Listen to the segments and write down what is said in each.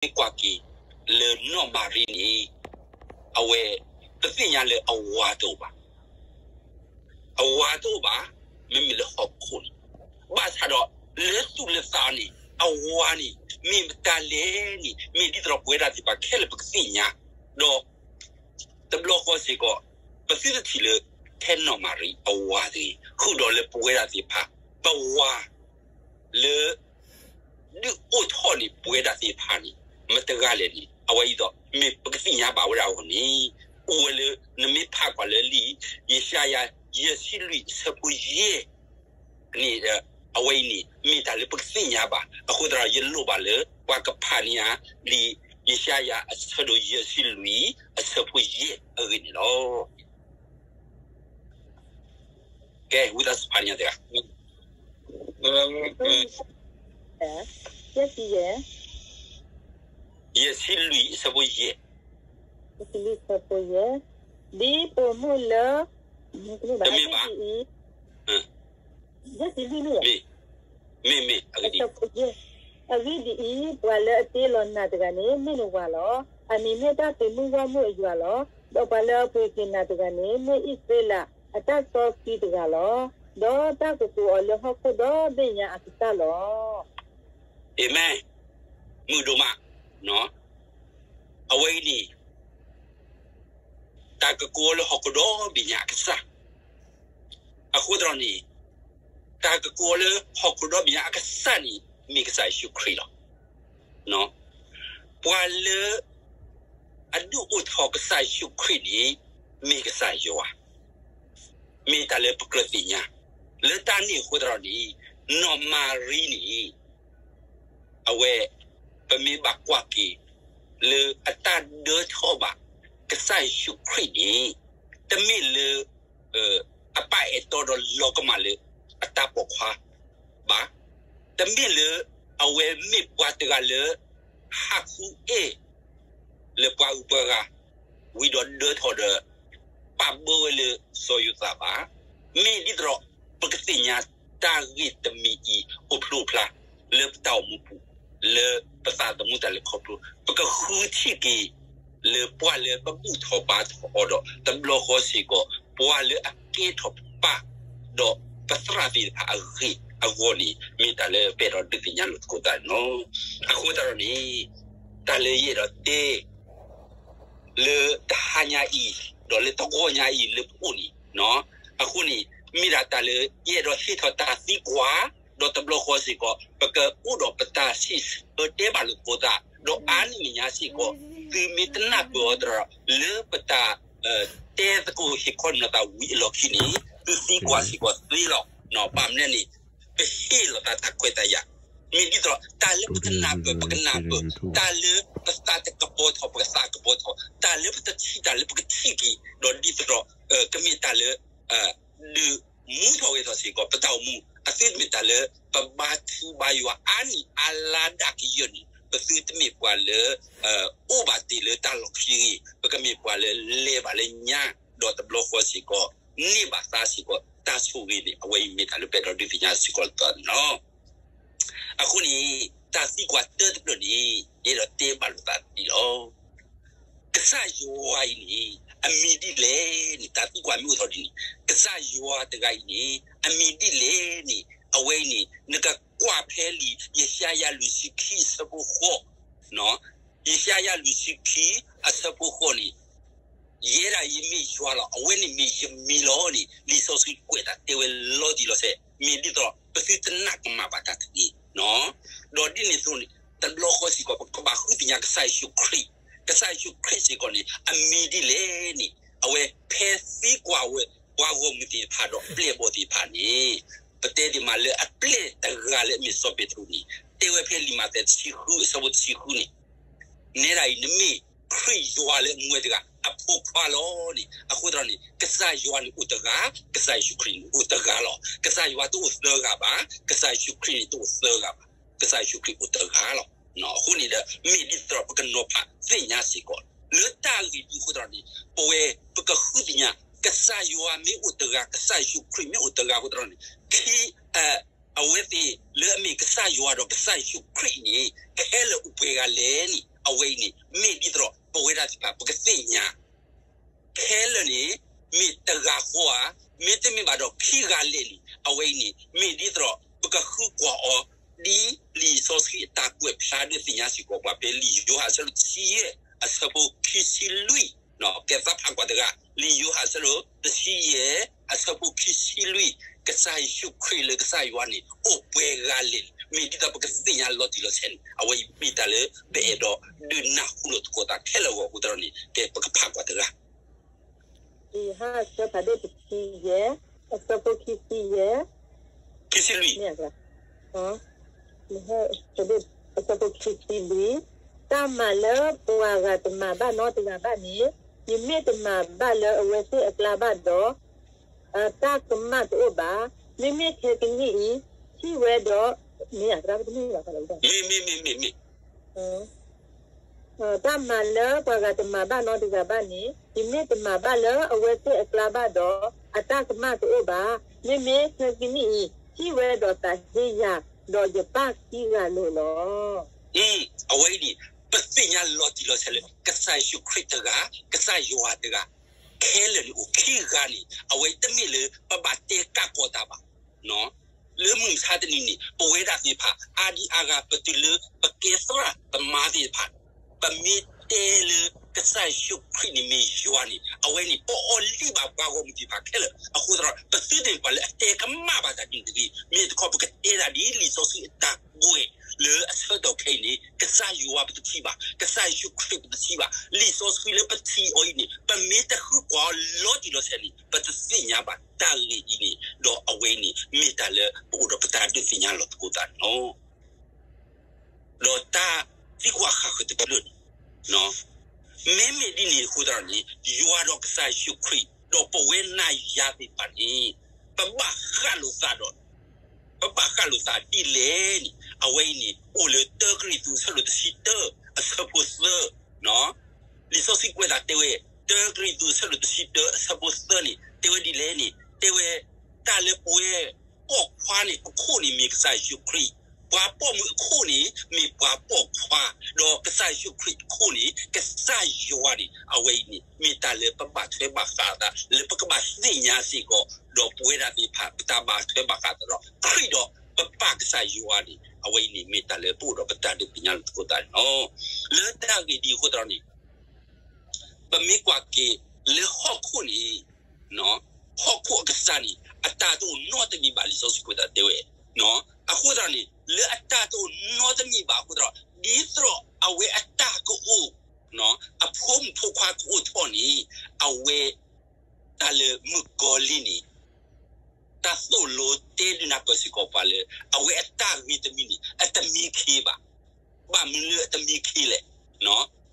မ့ၢ်ကွၢ်က့ၤလၢနီၢ်မၤရံန့ၣ် အဝဲ ပသ့ၣ်ညါလၢအဝၤတအိၣ်ဘၣ်. အဝၤတအိၣ်ဘၣ်, မ့မ့ၢ်လၢဟီၣ်ခိၣ်န့ၣ်, ဘၣ်ဆၣ်ဒီးလၢသူၣ်လၢသးန့ၣ် အဝၤန့ၣ် မ့ၢ်မတၤလဲၣ်န့ၣ် မ့ၢ်ဒ်သိးဒီးပဝဲဒၣ်သ့ၣ်တဖၣ်ခဲလၢာ်ပကသ့ၣ်ညါ, ဒီး တဘျီဃီစ့ၢ်ကီး ပသုတထံၣ်လၢ ထဲနီၢ်မၤရံအဝၤတဂ့ၤ, ဃုာ်ဒီးလၢပဝဲဒၣ်သ့ၣ်တဖၣ် ပဝၤ လၢ ဒုးအိၣ်ထီၣ်န့ၢ်ပဝဲဒၣ်သ့ၣ်တဖၣ်န့ၣ် မတၤတဂၤလဲၣ်န့ၣ် အဝဲအံၤဒီး မ့ၢ်ပကသ့ၣ်ညါဘၣ်ဝဲဒၣ်အဂီၢ်န့ၣ် အိၣ်ဝဲလၢ နမ့ၢ်ဖးကွၢ်လၢလံာ်ယၡါယၤ ယဲၢ်ဆံလွံၢ်အဆၢဖိယဲၢ် န့ၣ်ဒီး အဝဲအံၤန့ၣ် မ့ၢ်တၢ်လၢပကသ့ၣ်ညါဘၣ်. အဃိသတးဒီး ယလိၣ်ဘၣ်လၢ ပှၤကဖးန့ၢ်ဧါ လံာ်ယၡါယၤအဆၢဒိၣ်ယဲၢ်ဆံလွံၢ် အဆၢဖိယဲၢ်အဂ့ၢ်န့ၣ်လီၤ. ကဲ ဝံသးစူၤဖးန့ၢ်တဂၤ ယဲၢ်ဆံယဲၢ်, ယဲၢ်ဆံလွံၢ်အဆၢဖိယဲၢ်, ယဲၢ်ဆံလွံၢ်အဆၢဖိယဲၢ်, ဒ်ပိာ်မုၣ်လၢ တမ့ၢ်ဘၣ်, အဂ့ၢ်ဒ်အံၤ, ယဲၢ်ဆံလွံၢ်န့ၣ် မ့ၢ်, မ့ၢ်, အဂ့ၢ်ဒ်အံၤ, ပှၤလၢအတ့လီၤနၤတဂၤန့ၣ် မ့ၢ်နဝၤလီၤ. အမံၤမ့ၢ်တၢ်သုးမုၢ်ဂီၢ်မုၢ်အယွၤလီၤ. ဒီးပှၤလၢအပှ့ၤက့ၤနၤတဂၤန့ၣ် မ့ၢ်အံၣ်စရ့လးအတၢ်စီဆှံတဂၤလီၤ. ဒီးတၢ်ကကိးအီၤလၢဟီၣ်ခိၣ်ဒီဘ့ၣ်ညါအကစၢ်လီၤ. အၤမ့ၣ်, မုာ်ဒိၣ်မး, အဝဲအံၤန့ၣ် တၢ်ကကိးအီၤလၢဟီၣ်ခိၣ်ဒီဘ့ၣ်ညါအကစၢ်, အဃိသတးန့ၣ် တၢ်ကကိးအီၤလၢဟီၣ်ခိၣ်ဒီဘ့ၣ်ညါအကစၢ်န့ၣ် မ့ၢ်ကစၢ်ယ့ၣ်ၡူးခရံာ်လီၤ. ပှၤလၢ အဒုးအိၣ်ထီၣ်ကစၢ်ယ့ၣ်ၡူးခရံာ်န့ၣ် မ့ၢ်ကစၢ်ယွၤ, မ့ၢ်တၢ်လၢပကြၢးသ့ၣ်ညါ, လၢတၢ်န့ၣ်အဃိသတးန့ၣ် နီၢ်မၤရံန့ၣ် အဝဲ ပမ့ၢ်ဘၣ်ကွၢ်က့ၤ လၢအတၢ်ဒၢထီၣ်ဘၣ် ကစၢ်ယ့ၣ်ၡူးခရံာ်န့ၣ် တမ့ၢ်လၢ အပၢ်အဲၣ်တီဒီးလီၤကမၣ်လၢအတၢ်ပိာ်ခွါဘၣ်, တမ့ၢ်လၢ အဝဲမ့ၢ်ပှၤတဂၤလၢ ဟးဃုအဲၣ် လၢပှၤဂုၤပှၤဂၤ ဝံၤဒီးဒၢထီၣ်ဒီး ပာ်ဘၢဝဲလၢစီၤယိၤသးဘၣ်. မ့ၢ်ဒ်သိးဒီး ပကသ့ၣ်ညါတၢ်ဂ့ၢ်တမံၤအံၤ အိၣ်ဖျိဖျါ လၢပတၢ်အိၣ်မူပူၤ လၢပသးသမူတၢ်လဲၤခီဖျိ ပကဃုထံၣ်က့ၤ လၢပှၤလၢပဘူၣ်ထီၣ်ဘါထီၣ်အီၤဒီး တဘျီဃီစ့ၢ်ကီး ပှၤလၢအကဲထီၣ်ပပၢ် ဒီးပသရၣ်သ့ၣ်တဖၣ်အဂ့ၢ်အဂီၢ်န့ၣ် မ့ၢ်တၢ်လၢပအဲၣ်ဒိးဒုးသ့ၣ်ညါလိာ်သကိးသးန့ၣ်လီၤ. အဃိသတးဒီးန့ၣ် တၢ်လၢယအဲၣ်ဒိးတဲ လၢတဟါညါအံၤ ဒီးလၢတဂီၤညါအံၤလၢပအိၣ်န့ၣ် အဃိန့ၣ် မ့ၢ်ဒၣ်တၢ်လၢယအဲၣ်ဒိးဟ့ၣ်ထီၣ်တၢ်သံကွၢ် ဒီးတဘျီဃီစ့ၢ်ကီး ပကအိၣ်ဒီးပတၢ်စံးဆၢတဲဘၣ်လိာ်သကိးသး ဒီးအါန့ၢ်မဲာ်ညါစ့ၢ်ကီး သုမ့ၢ်တနၢ်ပၢၢ်အီၤသတးဒီး လၢပတၢ် တဲသကိးဟ့ၣ်ခီနီၤသးဝံၤအလီၢ်ခံန့ၣ် သုသံကွၢ်စ့ၢ်ကီးသ့လီၤ. ဘၣ်မနုၤန့ၣ် ပဟ့ၣ်လီၤသးတၢ်ခွဲးတၢ်ယာ် မ့ၢ်ဒ်သိး တၢ်လၢပကနၢ်ပၢၢ် ပကနၢ်ပၢၢ်, တၢ်လၢပသးတကပီၤထီၣ် ပကသးကပီၤထီၣ်, တၢ်လၢပတထံၣ် တၢ်လၢပကထံၣ်က့ၤ, ဒီးဒ်သိးဒီး ကမ့ၢ်တၢ်လၢ ဒုးမူထီၣ်ဂဲၤထီၣ်စ့ၢ်ကီး ပတၢ်အိၣ်မူ အသုတမ့ၢ်တၢ်လၢ ပဘါထုဘါယွၤအါနံၣ်အါလါဒၣ်ကယၢၢ်န့ၣ် ပသုတမ့ၢ်ပှၤလၢ အိၣ်ဘၣ်တ့ၢ်လၢတၢ်လီၢ်ခံဂ့ၤ, ပကမ့ၢ်ပှၤလၢလဲၤဘၣ်လၢညါ ဒီးတဘျီဃီစ့ၢ်ကီး န့ၢ်ဘၣ်သါစ့ၢ်ကီး တၢ်ဆိၣ်ဂ့ၤန့ၣ် အဝဲအံၤမ့ၢ်တၢ်လၢပအဲၣ်ဒိးဒုးသ့ၣ်ညါစ့ၢ်ကီးလီၤန့ၣ်လီၤ. အဃိန့ၣ် တၢ်သံကွၢ်တၢတဖျၢၣ်န့ၣ် ယအဲၣ်ဒိးတဲဘၣ်လိာ်သးဒ်အံၤလီၤ. ကစၢ်ယွၤအံၤန့ၣ် အမံၤဒ်လဲၣ်န့ၣ် တၢ်သံကွၢ်မ့ၢ်အိၣ်ထီၣ်ဒ်န့ၣ် ကစၢ်ယွၤတဂၤအံၤန့ၣ် အမံၤဒ်လဲၣ်န့ၣ် အဝဲအံၤန့ၣ် နကကွၢ်ဖဲလံာ်ယၡါယၤလွံၢ်ဆံခံအဆၢဖိဃိး ယၡါယၤလွံၢ်ဆံခံအဆၢဖိဃိးန့ၣ် ယဲဒၣ်ယမ့ၢ်ယွၤလီၤ. အဝဲန့ၣ်မ့ၢ်ယမံၤလီၤန့ၣ် လံာ်စီဆှံကွဲးတၢ်တဲဝဲလီၤတံၢ်လီၤဆဲး မ့ၢ်ဒ်သိး ပသုတနာ်ကမၣ်ဘၣ်တၢ်တဂ့ၤ. ဒီးဒ်န့ၣ်အသိးန့ၣ် တဘျီဃီစ့ၢ်ကီး ပကဘၣ်ဃုသ့ၣ်ညါကစၢ်ယ့ၣ်ၡူးခရံာ်, ကစၢ်ယ့ၣ်ၡူးခရံာ်စ့ၢ်ကီးန့ၣ် အမံၤဒ်လဲၣ်န့ၣ် အဝဲဖဲသံကွၢ်ဝဲ ပှၤဂီၢ်မုၢ်သ့ၣ်တဖၣ်ဒီးပျဲၢ်ဘီၣ်သ့ၣ်တဖၣ်န့ၣ် ပတဲသ့မးလၢအပျဲၢ်တဂၤလၢအမ့ၢ်စီၤပ့းတရူးန့ၣ် တဲဝဲဖဲလံာ်မးသဲတဆံဃု အဆၢဖိတဆံဃုန့ၣ် နဲဒၣ်အံၤ နမ့ၢ်ခရံာ်ယွၤလၢအမူဝဲတဂၤ အဖိခွါလီၤန့ၣ်. အဃိသတးန့ၣ် ကစၢ်ယွၤန့ၣ်အိၣ်တဂၤ, ကစၢ်ယ့ၣ်ၡူးခရံာ်န့ၣ်အိၣ်တဂၤလီၤ. ကစၢ်ယွၤတအိၣ်သၢဂၤဘၣ်, ကစၢ်ယ့ၣ်ၡူးခရံာ်န့ၣ်တအိၣ်သၢဂၤဘၣ်, ကစၢ်ယ့ၣ်ၡူးခရံာ်အိၣ်တဂၤလီၤ. အဃိန့ၣ်ဒီး မ့ၢ်ဒ်သိးပကနီၤဖးသ့ၣ်ညါစ့ၢ်ကီး လၢတၢ်ဂ့ၢ်ဒ်အဃိသတးန့ၣ် ပဝဲ ပကဃုသ့ၣ်ညါ ကစၢ်ယွၤမ့ၢ်အိၣ်တဂၤ ကစၢ်ယ့ၣ်ၡူးခရံာ်မ့ၢ်အိၣ်တဂၤအဃိသတးန့ၣ် ခံ အဝဲသ့ၣ်လၢအမ့ၢ်ကစၢ်ယွၤဒီးကစၢ်ယ့ၣ်ၡူးခရံာ်အံၤန့ၣ် ခဲလၢာ်အိၣ်ပှဲၤဂၤလဲၣ်န့ၣ် အဝဲအံၤန့ၣ် မ့ၢ်ဒ်သိးဒီး ပဝဲဒၣ်သ့ၣ်တဖၣ် ပကသ့ၣ်ညါ ခဲလၢာ်န့ၣ် မ့ၢ်တဂၤဃီဧါ, မ့တမ့ၢ်ဘၣ်ဒီးခံဂၤလဲၣ်န့ၣ် အဝဲအံၤန့ၣ် မ့ၢ်ဒ်သိးဒီး ပကဃုကွၢ်အီၤ ဒ်လံာ်စီဆှံအတၢ်ကွဲးဖျါဒုးသ့ၣ်ညါစ့ၢ်ကီးပှၤဖဲလံာ်ယိၤဟၣ်အဆၢဒိၣ်တဆံယဲၢ် အဆၢဖိခံဆံလွံၢ်, ကဲသးဖးကွၢ်တဂၤ, လံာ်ယိၤဟၣ်အဆၢဒိၣ်တဆံယဲၢ် အဆၢဖိခံဆံလွံၢ်, ကစၢ်ယ့ၣ်ၡူးခရံာ်လၢကစၢ်ယွၤန့ၣ် အိၣ်ပှဲၤဂၤလဲၣ်, မ့ၢ်ဒ်သိးပကသ့ၣ်ညါလီၤတံၢ်လီၤဆဲးန့ၣ် အဝဲအံၤမ့ၢ်တၢ်လၢပအဲၣ်ဒိးဒုးနၢ်ဟူလိာ်သကိးသးခဲလၢာ်အဂီၢ်အဃိသတးန့ၣ် ကဲပကဖးကွၢ်တဂၤ လံာ်ယိၤဟၣ်အဆၢဖးဒိၣ်တဆံယဲၢ်, အဆၢဖိခံဆံယဲၢ်, ခံဆံလွံၢ်, အဆၢဖိခံဆံလွံၢ်, တၢ်မၤလၢပှၤဂၤတမၤဘၣ်နီတဂၤဘၣ်န့ၣ်, ယမ့ၢ်တမၤဘၣ်လၢအဝဲသ့ၣ်အကျါဘၣ်ဒီး အတၢ်ကမၣ်တအိၣ်ဘၣ်. မ့မ့ၢ်ခဲကနံၣ်အံၤ ထံၣ်ဝဲဒီး မ့ၢ်အသရၣ်ပတမ့ၢ်ဘၣ်, မ့မ့ၢ် တၢ်မၤလၢပှၤဂၤတမၤဘၣ်နီတဂၤဘၣ်န့ၣ်, ယမ့ၢ်တမၤဘၣ်လၢအဝဲသ့ၣ်အကျါဘၣ်ဒီး အတၢ်ကမၣ်တအိၣ်ဘၣ်. မ့မ့ၢ်ခဲကနံၣ်အံၤ ထံၣ်ဝဲဒီးသးဟ့ယၤ, ဒီးယပၢ်ခံဂၤလိာ်လီၤ. အဝဲအံၤန့ၣ် ပသ့ၣ်ညါလီၤတံၢ်လီၤဆဲးလၢ ကစၢ်ယ့ၣ်ၡူးခရံာ်တဂၤ, ကစၢ်ယွၤတဂၤ ခဲလၢာ်န့ၣ်အိၣ်ခံဂၤန့ၣ် အဝဲတမ့ၢ်လၢပဘၣ်တဲကၢ်ကီၤတၢ်ဘၣ်. လၢမုၢ်မဆါတနံၤန့ၣ် ပဝဲဒၣ်သ့ၣ်တဖၣ် အါဒံအါဂၤ ပတုၤလၢပကဲသရၣ်သမါသ့ၣ်တဖၣ် ပမ့ၢ်တဲလၢကစၢ်ယ့ၣ်ၡူးခရံာ်န့ၣ်မ့ၢ်ယွၤန့ၣ် အဝဲန့ၣ် ပအီၣ်လံၣ်ဘၣ်ပှၤဂီၢ်မုၢ်သ့ၣ်တဖၣ်ခဲလၢာ်. အဃိသတးဒီး ပသုတမ့ၢ်ပှၤလၢအတဲကမၣ်ဘၣ်တၢ်ဒ်န့ၣ်တဂ့ၤ. မ့ၢ်တခီ ပကတဲတၢ်ဒ်လံာ်စီဆှံအတၢ်ကွဲးလၢအဆၢကတီၢ်ခဲအံၤန့ၣ် ကစၢ်ယွၤပတထံၣ်ဘၣ်, ကစၢ်ယ့ၣ်ၡူးခရံာ်ပတထံၣ်ဘၣ်. လံာ်စီဆှံလၢပထံၣ်အီၤအံၤန့ၣ် ပမ့ၢ်တဃုကွၢ်အီၤလီၤတံၢ်လီၤဆဲးန့ၣ် ပတသ့ၣ်ညါဘၣ်တၢ်ဂ့ၢ်အံၤန့ၣ် ဒီးအဝဲအံၤန့ၣ် မ့ၢ်တၢ်လၢပအိၣ်ဒီးပတၢ်ဒုးသ့ၣ်ညါလီၤသကိးသးန့ၣ်လီၤ. ဒီးတၢ်သံကွၢ်ဃၣ်ဃၢၤတဖျၢၣ်န့ၣ်, မ့မ့ၢ်ဒ်န့ၣ်အဃိသတးန့ၣ် ယွၤဒီးကစၢ်ယ့ၣ်ၡူးခရံာ် ဒီးပဝဲနၤယၤသ့ၣ်တဖၣ်န့ၣ် ပဘၣ်ဃၣ်လိာ်သးဒီး ပဘၣ်ဃၣ်လိာ်သးဒ်လဲၣ်န့ၣ် အဝဲအံၤန့ၣ် အိၣ်လၢတၢကရံၣ်သူးအဆၢဒိၣ်တဆံတၢ အဆၢဖိသၢ လံာ်စီဆှံကွဲးသးတဲဝဲ, တၢကရံၣ်သူးအဆၢဒိၣ်တဆံတၢ အဆၢဖိသၢန့ၣ် တဲဝဲဒ်လဲၣ်န့ၣ် တဲဝဲ, တၢ်လၢပဝဲပိာ်ခွါန့ၣ် အခိၣ်န့ၣ်မ့ၢ်ကစၢ်ယ့ၣ်ၡူးခရံာ်, ပှၤပိာ်မုၣ်အခိၣ်န့ၣ် မ့ၢ်ပှၤပိာ်ခွါ, ဒီးကစၢ်ယ့ၣ်ၡူးခရံာ်အခိၣ်န့ၣ် ကစၢ်ယွၤန့ၣ် အဝဲအံၤန့ၣ် မ့ၢ်တၢ်လၢပဘၣ်ထွဲဘၣ်ဃးအသး လၢပကဘၣ်သ့ၣ်ညါစ့ၢ်ကီး, ဒီးပဝဲဒၣ်သ့ၣ်တဖၣ် ပတၢ်ဘၣ်ထွဲဘၣ်ဃးအသးဒီး ခရံာ်ဒီးပပၢ်ကစၢ်ယွၤန့ၣ် အဝဲအံၤန့ၣ် မ့ၢ်တၢ်လၢပအိၣ်ဒီးပတၢ်ဒုးသ့ၣ်ညါလီၤသကိးသးန့ၣ်လီၤ. လၢတၢ်ဂ့ၢ်ဒ်အဃိသတးန့ၣ် ပမ့ၢ်ကွၢ်က့ၤလၢဟီၣ်ခိၣ်န့ၣ်, ဟီၣ်ခိၣ်အကစၢ်န့ၣ် အတၢ်တအိၣ်နီတမံၤဘၣ် လံာ်စီဆှံကွဲးသးတဲဝဲ, အဃိသတးန့ၣ် လၢအတၢ်တအိၣ်နီတမံၤဘၣ်အဃိသတး ဒ်သိးဒီးအဝဲအတၢ်ကအိၣ်, အဖိမုၣ်ဖိခွါကအိၣ်ထီၣ်န့ၣ် အဝဲ တၢ်လၢမုၣ်ကီၤလံၢ်န့ၣ် တၢ်သိၣ်လိတဲဒုးနၢ်ပၢၢ်စ့ၢ်ကီးပှၤလၢ အဝဲအတၢ်ဂ့ၤတမံၤန့ၣ် အတမံခ့ဘၣ်. ဘၣ်မနုၤလၢအတမံခ့လဲၣ်.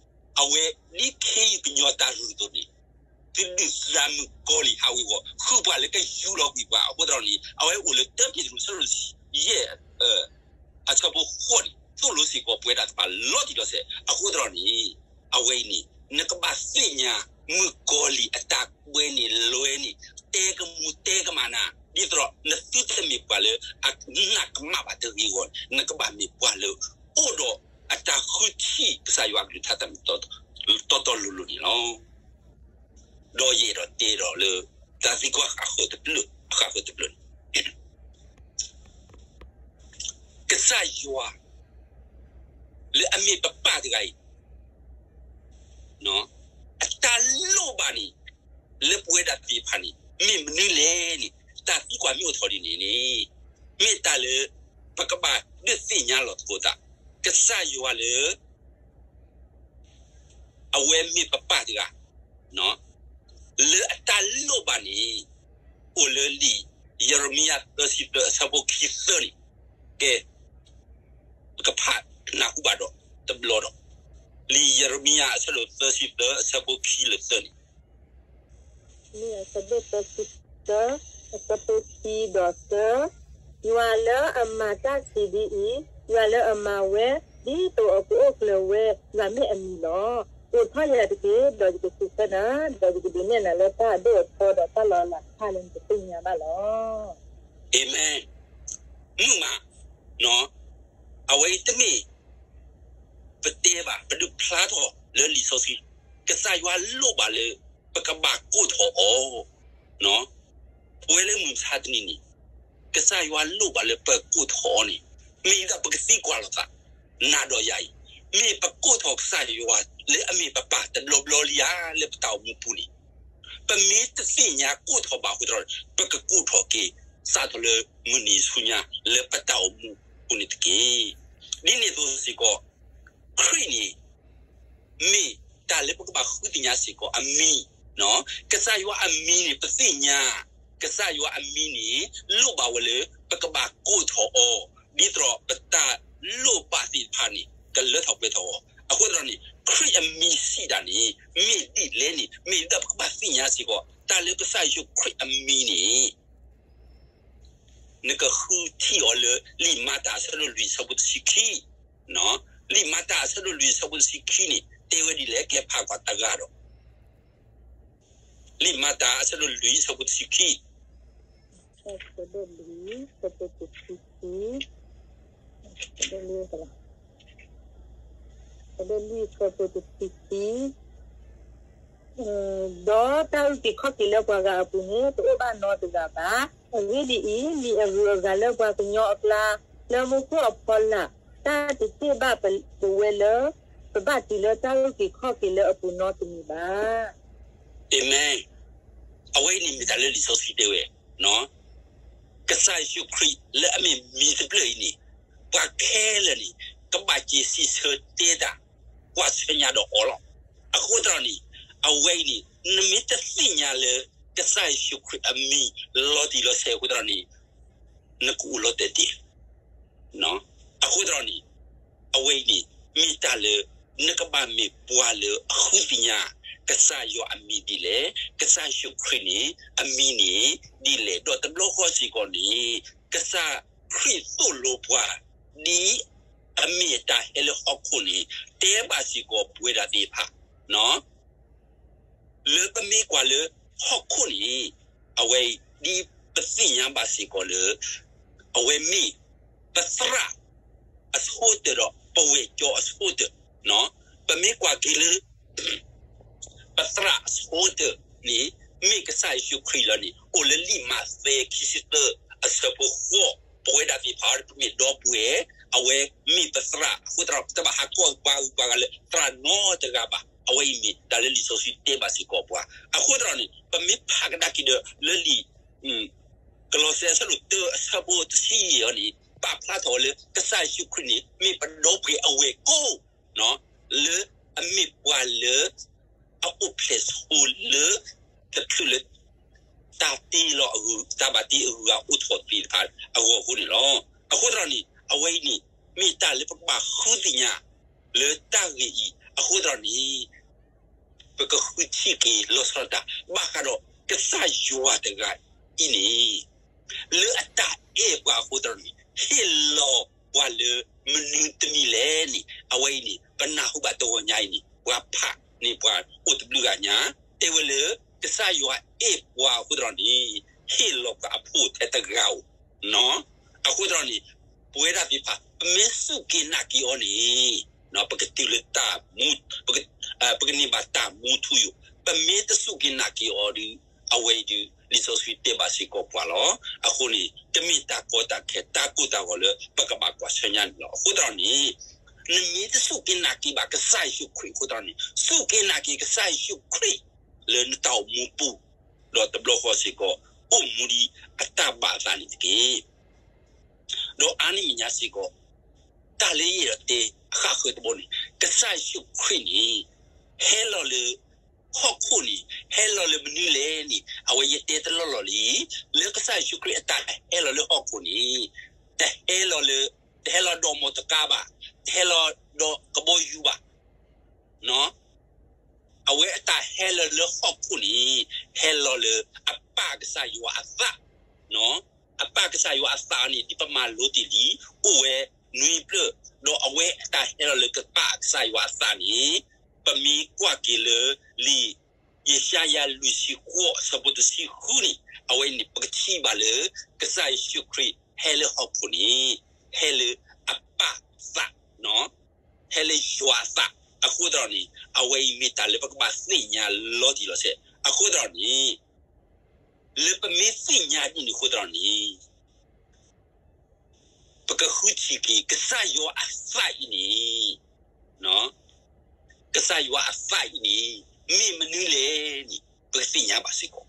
အဝဲဒ်ခ့ယုၢ်ကညီၤတၢ်ရူၢ်အသိးန့ၣ် တဒုၣ်တၢ်မုၣ်ကီၤလံၢ်ဟးဝ့ၤဝီၤ ဃုပှၤလၢကယူၢ်လီၤကွံာ်ပှၤအဃိသတးန့ၣ် အဝဲအိၣ်လၢတၢပ့းတရူး ဆၢဒိၣ်ယဲၢ် အဆၢဖိဃိးန့ၣ် သိၣ်လိစ့ၢ်ကီးပဝဲဒၣ်တဖၣ်လီၤတံၢ်လီၤဆဲး အဃိသတးန့ၣ် အဝဲအံၤန့ၣ် နကဘၣ်သ့ၣ်ညါ မုၣ်ကီၤလံၢ်အတၢ်ကွဲးန့ၣ်လွဲန့ၣ် တဲကမူၣ်တဲကမၣ်နၤ ဒ်သိးဒီး နသုတမ့ၢ်ပှၤလၢအနးကမၣ်ဘၣ်တဂ့ၤအဂီၢ်န့ၣ် နကဘၣ်မ့ၢ်ပှၤလၢ အိၣ်ဒီးအတၢ်ဃုထံၣ်ကစၢ်ယွၤအကလုၢ်ကထါတၢ်မ့ၢ်တၢ်တီတီလိၤလိၤန့ၣ်လီၤ. ဒီးယအဲၣ်ဒိးတဲဒီးလၢ တၢ်သံကွၢ်ဃၣ်ဃၢၤတဖျၢၣ်, အဃၣ်ဃၢၤတဖျၢၣ်န့ၣ် ကစၢ်ယွၤ လၢအမ့ၢ်ပပၢ်တဂၤအံၤ အတၢ်လိၣ်ဘၣ်န့ၣ် လၢပဝဲဒၣ်သ့ၣ်တဖၣ်န့ၣ် မ့ၢ်မနုၤလဲၣ်န့ၣ် တၢ်သံကွၢ်မ့ၢ်အိၣ်ထီၣ်ဒ်န့ၣ်န့ၣ် မ့ၢ်တၢ်လၢ ပကဘၣ်ဒုးသ့ၣ်ညါလီၤသကိးသး ကစၢ်ယွၤလၢ အဝဲမ့ၢ်ပပၢ်တဂၤ လၢအတၢ်လိၣ်ဘၣ်န့ၣ် အိၣ်လၢလံာ်ယံးရမံယၤသၢဆံသၢ အဆၢဖိခံသၢန့ၣ် ကဲ ပကဖးနၢ်ဟူဘၣ်ဒီးတဘျီဒီး လံာ်ယံးရမံယၤအဆၢဒိၣ်သၢဆံသၢ အဆၢဖိခံလၢသၢန့ၣ် မ့ၢ်အဆၢဒိၣ်သၢဆံသၢ အဆၢဖိခံဒီးသၢ, ယွၤလၢအမၤတၢ်စံးဒ်အံၤ, ယွၤလၢအမၤဝဲ, ဒ်သိးအကအိၣ်ကျၢၤဝဲ, ယွၤမ့ၢ်အမံၤလီၤ. အိးထီၣ်ယၤတက့ၢ်, ဒီးယကစံးဆၢနၤ, ဒီးယကဒုးနဲၣ်နၤလၢတၢ်အဒိၣ်အထီဒီးတၢ်လီၤလးတဖၣ်လၢနကသ့ၣ်ညါဘၣ်လီၤ. အၤမ့ၣ်. မုၢ်မး, အဝဲအံၤတမ့ၢ် ပတဲဘၣ် ပဒုးဖျါထီၣ်လၢလံာ်စီဆှံ, ကစၢ်ယွၤလိၣ်ဘၣ်လၢ ပကဘၣ်ကိးထီၣ်အီၤ, ပဝဲလၢမုၢ်မဆါတနံၤန့ၣ် ကစၢ်ယွၤလိၣ်ဘၣ်လၢပကိးထီၣ်အီၤန့ၣ် မ့ၢ်ဒၣ်ပကသံကွၢ်လိာ်သး နၤဒီးယၤအံၤ, မ့ၢ်ပကိးထီၣ်ကစၢ်ယွၤလၢအမ့ၢ်ပပၢ်တဘျီဘျီလံဧါ လၢပတၢ်အိၣ်မူပူၤန့ၣ်, ပမ့ၢ်တသ့ၣ်ညါကိးထီၣ်ဘၣ်အဃိသတးဒီး ပကကိးထီၣ်က့ၤ စးထီၣ်လၢမုၢ်နံၤဆူညါလၢပတၢ်အိၣ်မူပူၤန့ၣ်တက့ၢ်. ဒ်န့ၣ်အသိးစ့ၢ်ကီး ခရံာ်န့ၣ် မ့ၢ်တၢ်လၢပကဘၣ်ဃုသ့ၣ်ညါစ့ၢ်ကီးအမံၤ, ကစၢ်ယွၤအမံၤန့ၣ် ပသ့ၣ်ညါ, ကစၢ်ယွၤအမံၤန့ၣ် လိၣ်ဘၣ်ဝဲလၢ ပကဘၣ်ကိးထီၣ်အီၤ, ဒ်သိးဒီးပတၢ်လိၣ်ဘၣ်သ့ၣ်တဖၣ်န့ၣ် ကလၢထီၣ်ပှဲၤထီၣ်အီၤ. အဃိသတးဒီးန့ၣ် ခရံာ်အမံၤစံးဒၣ်န့ၣ် မ့ၢ်ဒ်လဲၣ်န့ၣ် မ့ၢ်ဒၣ်ပကဘၣ်သ့ၣ်ညါစ့ၢ်ကီး တၢ်လၢကစၢ်ယ့ၣ်ၡူးခရံာ်အမံၤန့ၣ် နကဃုထံၣ်အီၤလၢ လံာ်မၤတၢ်အဆၢဒိၣ်လွံၢ်အဆၢဖိတဆံခံ, လံာ်မၤတၢ်အဆၢဒိၣ်လွံၢ်အဆၢဖိတဆံခံန့ၣ် တဲဝဲဒ်လဲၣ် ကဲဖးကွၢ်တဂၤဒီး, လံာ်မၤတၢ်အဆၢဒိၣ်လွံၢ်အဆၢဖိတဆံခံ, အဆၢဒိၣ်လွံၢ်အဆၢဖိတဆံခံ, အဆၢဒိၣ်လွံၢ်အဆၢဖိတဆံခံ ဒီးတၢ်အုၣ်က့ၤခီၣ်က့ၤလၢပှၤဂၤအပူၤန့ၣ် တအိၣ်ဘၣ်နီတဂၤဘၣ်. အဂ့ၢ်ဒ်အံၤ, လံာ်အဂုၤအဂၤလၢပှၤကညီအကျါ, လၢမူခိၣ်အဖီလာ်, တၢ်တတ့ၢ်ဘၣ်ပဝဲလၢ ပဘၣ်တ့လၢတၢ်အုၣ်က့ၤခီၣ်က့ၤလၢအပူၤနီတမံၤဘၣ်. အၤမ့ၣ်. အဝဲအံၤန့ၣ်မ့ၢ်တၢ်လၢလံာ်စီဆှံတဲဝဲ, ကစၢ်ယ့ၣ်ၡူးခရံာ်လၢအမ့ၢ်မံၤတဖျၢၣ်အံၤန့ၣ် ပှၤခဲလၢာ်န့ၣ် ကဘၣ်စံးဆၢတဲတၢ် ကွၢ်ဆၢညါဒီးအီၤလီၤ. အဃိသတးန့ၣ် အဝဲအံၤန့ၣ် နမ့ၢ်တသ့ၣ်ညါလၢ ကစၢ်ယ့ၣ်ၡူးခရံာ်အမံၤလီၤတံၢ်လီၤဆဲးအဃိသတးန့ၣ် နကအိၣ်လီၤတဲာ်တ့ၢ် အဃိသတးန့ၣ် အဝဲအံၤန့ၣ် မ့ၢ်တၢ်လၢ နကဘၣ်မ့ၢ်ပှၤလၢအဃုသ့ၣ်ညါ ကစၢ်ယွၤအမံၤဒ်လဲၣ်, ကစၢ်ယ့ၣ်ၡူးခရံာ်န့ၣ် အမံၤန့ၣ်ဒ်လဲၣ်, ဒီးတဘျီဃီစ့ၢ်ကီးန့ၣ် ကစၢ်ခရံာ်သိၣ်လိပှၤ ဒ်အမ့ၢ်အတၢ်ဟဲလၢဟီၣ်ခိၣ်န့ၣ် တဲဘၣ်စ့ၢ်ကီးပဝဲဒၣ်သ့ၣ်တဖၣ် လၢပမ့ၢ်ကွၢ်လၢဟီၣ်ခိၣ်န့ၣ် အဝဲအံၤ ဒ်ပသ့ၣ်ညါဘၣ်စ့ၢ်ကီးလၢ အဝဲမ့ၢ်ပသရၣ်အဆိကတၢၢ်ဒီး ပဝဲၢ်ကၠီအဆိကတၢၢ်, ပမ့ၢ်ကွၢ်က့ၤလၢ ပသရၣ်အဆိကတၢၢ်န့ၣ် မ့ၢ်ကစၢ်ယ့ၣ်ၡူးခရံာ်လီၤန့ၣ် အိၣ်လၢလံာ်မးသဲ ခံဆံသၢ အဆၢဖိဃိး, ပဝဲဒၣ်သ့ၣ်တဖၣ် ပမ့ၢ်ဒီပုၢ်ဝဲၢ် အဝဲမ့ၢ်ပသရၣ် အဃိသတးဒီး ပတဘၣ်ဟးကွၢ်ပှၤဂုၤပှၤဂၤလၢသရၣ်နီတဂၤဘၣ်. အဝဲအံၤမ့ၢ်တၢ်လၢလံာ်စီဆှံတဲဘၣ်စ့ၢ်ကီးပှၤ. အဃိသတးန့ၣ် ပမ့ၢ်ဖးကဒါက့ၤဒီးလၢလံာ် ကလီးစဲ အဆၢဒိၣ်တၢ အဆၢဖိတဆံယဲၢ်အံၤန့ၣ် ပာ်ဖျါထီၣ်လၢ ကစၢ်ယ့ၣ်ၡူးခရံာ်န့ၣ် မ့ၢ်ပဒီပုၢ်ဝဲၢ်အဝဲၢ်ကိၣ် လၢအမ့ၢ်ပှၤလၢ အအိၣ်ဖျဲၣ်ဆိလၢ တချုးလၢ တၢ်တ့လီၤအဂုၤ တၢ်ဘၣ်တ့အဂုၤအဂၤအိၣ်ထီၣ်သ့ၣ်တဖၣ်အဂီၢ်အဃိန့ၣ်လီၤ. အဃိသတးန့ၣ် အဝဲအံၤန့ၣ် မ့ၢ်တၢ်လၢပကဘၣ်ဃုသ့ၣ်ညါ လၢတၢ်ဂ့ၢ်အံၤ အဃိသတးန့ၣ် ပကဃုထံၣ်က့ၤလီၤဆီဒၣ်တၢ် ဘၣ်ဃးဒီးကစၢ်ယွၤတဂၤအံၤန့ၣ် လၢအတၢ်အဲၣ်ပှၤအဃိသတးန့ၣ် ဟ့ၣ်လီၤပှၤလၢမနုၤတမံၤလဲၣ်န့ၣ် အဝဲအံၤန့ၣ် ပနၢ်ဟူဘၣ်တဂီၤညါအံၤန့ၣ် ပှၤဖးန့ၢ်ပှၤအိၣ်တဘျုးဂၤညါ တဲဝဲလၢ ကစၢ်ယွၤအဲၣ်ပှၤအဃိသတးန့ၣ် ဟ့ၣ်လီၤပှၤအဖိထဲတဂၤဧိၤ အဃိသတးန့ၣ် ပဝဲဒၣ်သ့ၣ်တဖၣ် ပမ့ၢ်စူၢ်က့ၤနာ်က့ၤအီၤန့ၣ် ပကတုၤလၢတၢ်မူ ပကန့ၢ်ဘၣ်တၢ်မူထူယိာ်, ပမ့ၢ်တစူၢ်က့ၤနာ်က့ၤအီၤဒီး အဝဲအံၤဒီး လံာ်စီဆှံတဲဘၣ်စ့ၢ်ကီးပှၤလီၤ. အဃိန့ၣ် တမ့ၢ်တၢ်ကီတၢ်ခဲ တၢ်ကိၢ်တၢ်ဂီၤလၢပကဘၣ်ကွၢ်ဆၢညါန့ၣ်လီၤ. အဃိသတးန့ၣ် နမ့ၢ်တစူၢ်က့ၤနာ်က့ၤဘၣ်ကစၢ်ယ့ၣ်ၡူးခရံာ်အဃိသတးန့ၣ် စူၢ်က့ၤနာ်က့ၤကစၢ်ယ့ၣ်ၡူးခရံာ် လၢနတၢ်အိၣ်မူပူၤ ဒီးတဘျီဃီစ့ၢ်ကီး အိၣ်မူဒ်အတၢ်ဘၣ်အသးန့ၣ်တက့ၢ်. ဒီးအါန့ၢ်မဲာ်ညါစ့ၢ်ကီး တၢ်လၢယအဲၣ်ဒိးတဲအဃၣ်ဃၢၤတဘီန့ၣ် ကစၢ်ယ့ၣ်ၡူးခရံာ်န့ၣ် ဟဲလီၤလၢ ဟီၣ်ခိၣ်န့ၣ် ဟဲလီၤလၢမနုၤလဲၣ်န့ၣ် အဝဲယတဲတလီၢ်လီၢ်လံ, လၢကစၢ်ယ့ၣ်ၡူးခရံာ်အတၢ်ဟဲလီၤလၢဟီၣ်ခိၣ်န့ၣ် တဟဲလီၤလၢ တဟဲလီၤဒီးမီၢ်တကါဘၣ်, တဟဲလီၤဒီးကဘီယူၤဘၣ် အဝဲအတၢ်ဟဲလီၤလၢဟီၣ်ခိၣ်န့ၣ် ဟဲလီၤလၢအပၢ်ကစၢ်ယွၤအသး, အပၢ်ကစၢ်ယွၤအသးန့ၣ် ဒ်ပမၤလိတ့ၢ်လံ အိၣ်ဝဲနွံဖျၢၣ်, ဒီးအဝဲအတၢ်ဟဲလီၤလၢကပၢ်ကစၢ်ယွၤအသးန့ၣ် ပမ့ၢ်ကွၢ်က့ၤလၢလံာ် ယၡါယၤလွံၢ်ဆံဃိးအဆၢဖိတဆံဃုန့ၣ် အဝဲန့ၣ် ပကထံၣ်ဘၣ်လၢ ကစၢ်ယ့ၣ်ၡူးခရံာ်ဟဲလၢဟီၣ်ခိၣ်န့ၣ် ဟဲလၢအပၢ်သး ဟဲလၢယွၤအသးအဃိသတးန့ၣ် အဝဲအံၤမ့ၢ်တၢ်လၢပကဘၣ်သ့ၣ်ညါလီၤတံၢ်လီၤဆဲးအဃိသတးန့ၣ် လၢပမ့ၢ်သ့ၣ်ညါဒ်န့ၣ်အဃိသတးန့ၣ် ပကဃုထံၣ်က့ၤ ကစၢ်ယွၤအသးအံၤန့ၣ်, ကစၢ်ယွၤအသးအံၤန့ၣ် မ့ၢ်မနုၤလဲၣ်န့ၣ် ပကသ့ၣ်ညါဘၣ်စ့ၢ်ကီး.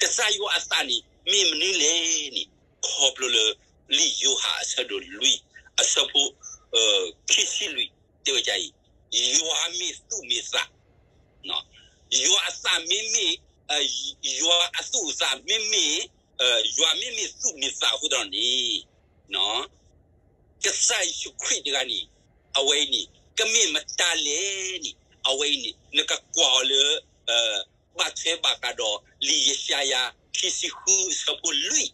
ကစၢ်ယွၤအသးန့ၣ် မ့ၢ်မနုၤလဲၣ်န့ၣ် ခီဖျိလၢ လံာ်ယိၤဟၣ်အဆၢဒိၣ်လွံၢ် အဆၢဖိ ခံဆံလွံၢ် တဲဝဲဒ်အံၤ, ယွၤမ့ၢ်သူၣ်မ့ၢ်သး ယွၤအသးမ့မ့ၢ်, ယွၤအသူၣ်အသးမ့မ့ၢ်, ယွၤမ့မ့ၢ်သူၣ်မ့ၢ်သးအဃိသတးန့ၣ်, ကစၢ်ယ့ၣ်ၡူးခရံာ်တဂၤန့ၣ် အဝဲအံၤန့ၣ် ကမ့ၢ်မတၤလဲၣ်န့ၣ် အဝဲအံၤန့ၣ် နကကွၢ်အီၤလၢ ဘၣ်ထွဲဘၣ်ဃးဒီး လံာ်ယၡါယၤ ခံဆံဃု အဆၢဖိလွံၢ်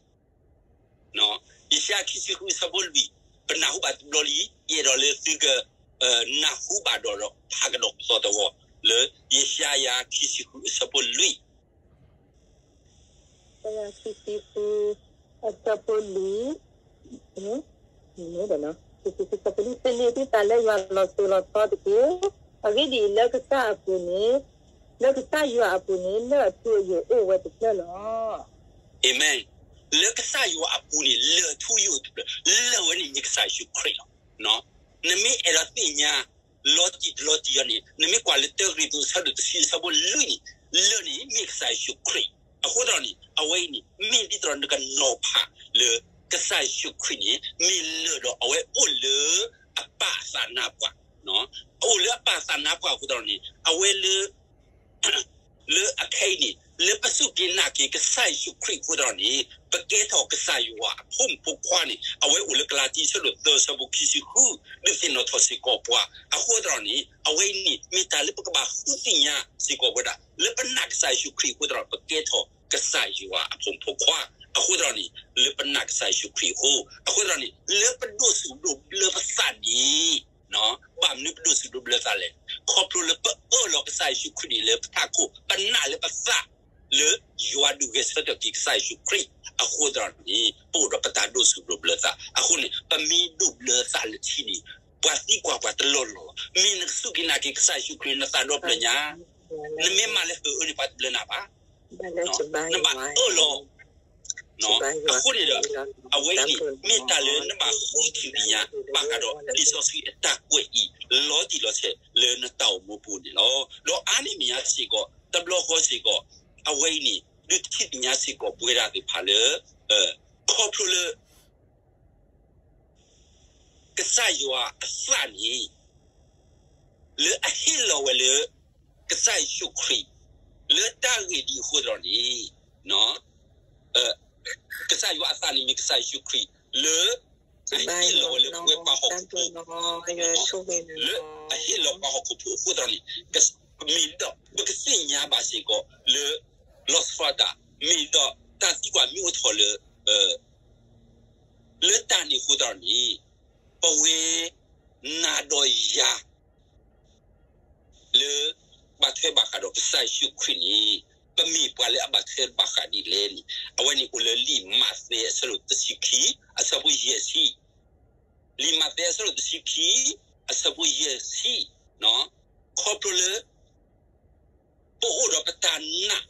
ယၡါယၤ ခံဆံဃု အဆၢဖိလွံၢ် ပနၢ်ဟူဘၣ်တဘျီလံ, ယအဲၣ်ဒိးလၢသုက နၢ်ဟူဘၣ်ဒီး ဒီးဖးကဒီးသီၣ်တဂီၢ် လၢယၡါယၤ ခံဆံဃု အဆၢဖိလွံၢ်, ယၡါယၤ ခံဆံဃု အဆၢဖိလွံၢ်, ခံဆံဃု အဆၢဖိလွံၢ်, သန့ၤသုသးလၢယွၤလီၤစိၤလီၤထီတက့ၢ်. အဂ့ၢ်ဒ်အံၤ, လၢကစၢ်အပူၤန့ၣ်, လၢကစၢ်ယွၤအပူၤန့ၣ် လၢၢ်အထူအယိာ်အိၣ်ဝဲတဖျၢၣ်လီၤ. အၤမ့ၣ်. လၢကစၢ်ယွၤအပူၤန့ၣ် လၢၢ်အထူအယိာ်အိၣ်တဖျၢၣ်, လၢၢ်ဝဲန့ၣ်မ့ၢ်ကစၢ်ယ့ၣ်ၡူးခရံာ်လီၤ. နမ့ၢ်အဲၣ်ဒိးသ့ၣ်ညါ လီၤတံၢ်တလီၤတံၢ်အီၤန့ၣ် နမ့ၢ်ကွၢ်လၢတၢကရံၣ်သူး အဆၢဒိၣ်တဆံ အဆၢဖိလွံၢ်န့ၣ်, လၢၢ်န့ၣ်မ့ၢ်ကစၢ်ယ့ၣ်ၡူးခရံာ်. အဃိသတးန့ၣ် အဝဲအံၤန့ၣ် မ့ၢ်ဒ်သိးဒီးနကနီၤဖးလၢ ကစၢ်ယ့ၣ်ၡူးခရံာ်န့ၣ် မ့ၢ်လၢၢ်ဒီးအဝဲအိၣ်လၢအပၢ်အသးနါပှၢ်, အအိၣ်လၢအပၢ်အသးနါပှၢ်အဃိသတးန့ၣ် အဝဲလၢ လၢအခဲအံၤန့ၣ် လၢပစူၢ်က့ၤနာ်က့ၤကစၢ်ယ့ၣ်ၡူးခရံာ်အဃိသတးန့ၣ် ပကဲထီၣ်ကစၢ်ယွၤအဖိမုၣ်ဖိခွါန့ၣ် အဝဲအိၣ်လၢကလၤတံ အဆၢဒိၣ်သၢ အဆၢဖိခံဆံဃု ဒုးသ့ၣ်နီၣ်ထီၣ်စ့ၢ်ကီးပှၤအဃိသတးန့ၣ် အဝဲအံၤန့ၣ် မ့ၢ်တၢ်လၢပကဘၣ်ဃုသ့ၣ်ညါစ့ၢ်ကီးဝဲဒၣ် လၢပနာ်ကစၢ်ယ့ၣ်ၡူးခရံာ်အဃိသတး ပကဲထီၣ်ကစၢ်ယွၤအဖိမုၣ်ဖိခွါအဃိသတးန့ၣ် လၢပနာ်ကစၢ်ယ့ၣ်ၡူးခရံာ်အဃိ အဃိသတးန့ၣ် လၢပဒိးစူၣ်ဒိးဘျၢပသးန့ၣ် ဘၣ်မနုၤပဒိးစူၣ်ဒိးဘျၢသးလဲၣ်. ခီဖျိလၢပအၢၣ်လီၤကစၢ်ယ့ၣ်ၡူးခရံာ်န့ၣ်လၢပထးခိၣ် ပနာ်လၢပသး လၢယွၤဒုးဂဲၤဆၢထၢၣ်က့ၤကစၢ်ယ့ၣ်ၡူးခရံာ်အဃိသတးန့ၣ် ပအိၣ်ဒီးပတၢ်ဒိးစူၣ်ဒိးဘျၢသးအဃိန့ၣ် ပမ့ၢ်ဒိးဘျၢသးလၢထံန့ၣ် ပှၤသံကွၢ်ပှၤတလီၢ်လီၢ်လီၤ. မ့ၢ်နကစူၢ်က့ၤနာ်က့ၤကစၢ်ယ့ၣ်ၡူးခရံာ် နသးဒီဖျၢၣ်ညါ နမ့ၢ်မၤလၢဟၢအၢန့ၣ် ပှၤတဘျၢနၤဘၣ်. နဘၣ်အၢၣ်လီၤ အဃိန့ၣ်ဒီး အဝဲအံၤန့ၣ် မ့ၢ်တၢ်လၢနဘၣ်ဃုထံၣ်သ့ၣ်ညါ ဘၣ်ဃးဒီးလံာ်စီဆှံအတၢ်ကွဲးအံၤ လီၤတံၢ်လီၤဆဲးလၢနတၢ်အိၣ်မူပူၤန့ၣ်လီၤ. ဒီးအါန့ၢ်မဲာ်ညါစ့ၢ်ကီး တဘျီဃီစ့ၢ်ကီး အဝဲအံၤန့ၣ် ဒုးထံၣ်သ့ၣ်ညါစ့ၢ်ကီးပဝဲဒၣ်သ့ၣ်တဖၣ်လၢ ခီဖျိလၢ ကစၢ်ယွၤအသးန့ၣ် လၢအဟ့ၣ်လီၤဝဲလၢ ကစၢ်ယ့ၣ်ၡူးခရံာ် လၢတၢ်ဂ့ၢ်ဒ်အဃိသတးန့ၣ် ကစၢ်ယွၤအသးန့ၣ်မ့ၢ်ကစၢ်ယ့ၣ်ၡူးခရံာ် လၢအဟ့ၣ်လီၤဝဲလၢပဝဲပှၤဟီၣ်ခိၣ်ဖိ လၢအဟ့ၣ်လီၤပှၤဟီၣ်ခိၣ်ဖိအဃိသတးန့ၣ် မ့ၢ်ဒီးပကသ့ၣ်ညါဘၣ်စ့ၢ်ကီးလၢ လီၤဆီဒၣ်တၢ် မ့ၢ်ဒီးတၢ်သံကွၢ်မ့ၢ်အိၣ်ထီၣ်လၢ လၢတၢ်န့ၣ်အဃိသတးန့ၣ် ပဝဲ နၤဒီးယၤ လၢ ဘၣ်ထွဲဘၣ်ဃးဒီးကစၢ်ယ့ၣ်ၡူးခရံာ်န့ၣ် ပမ့ၢ်ပှၤလၢအဘၣ်ထွဲဘၣ်ဃးဒ်လဲၣ်န့ၣ် အဝဲန့ၣ်အိၣ်လၢလံာ်မးသဲ အဆၢဒိၣ်တဆံခံ အဆၢဖိယဲၢ်ဆံ, လံာ်မးသဲ အဆၢဒိၣ်တဆံခံ အဆၢဖိယဲၢ်ဆံ, ခီဖျိလၢ ပအိၣ်ဒီးပတၢ်နာ်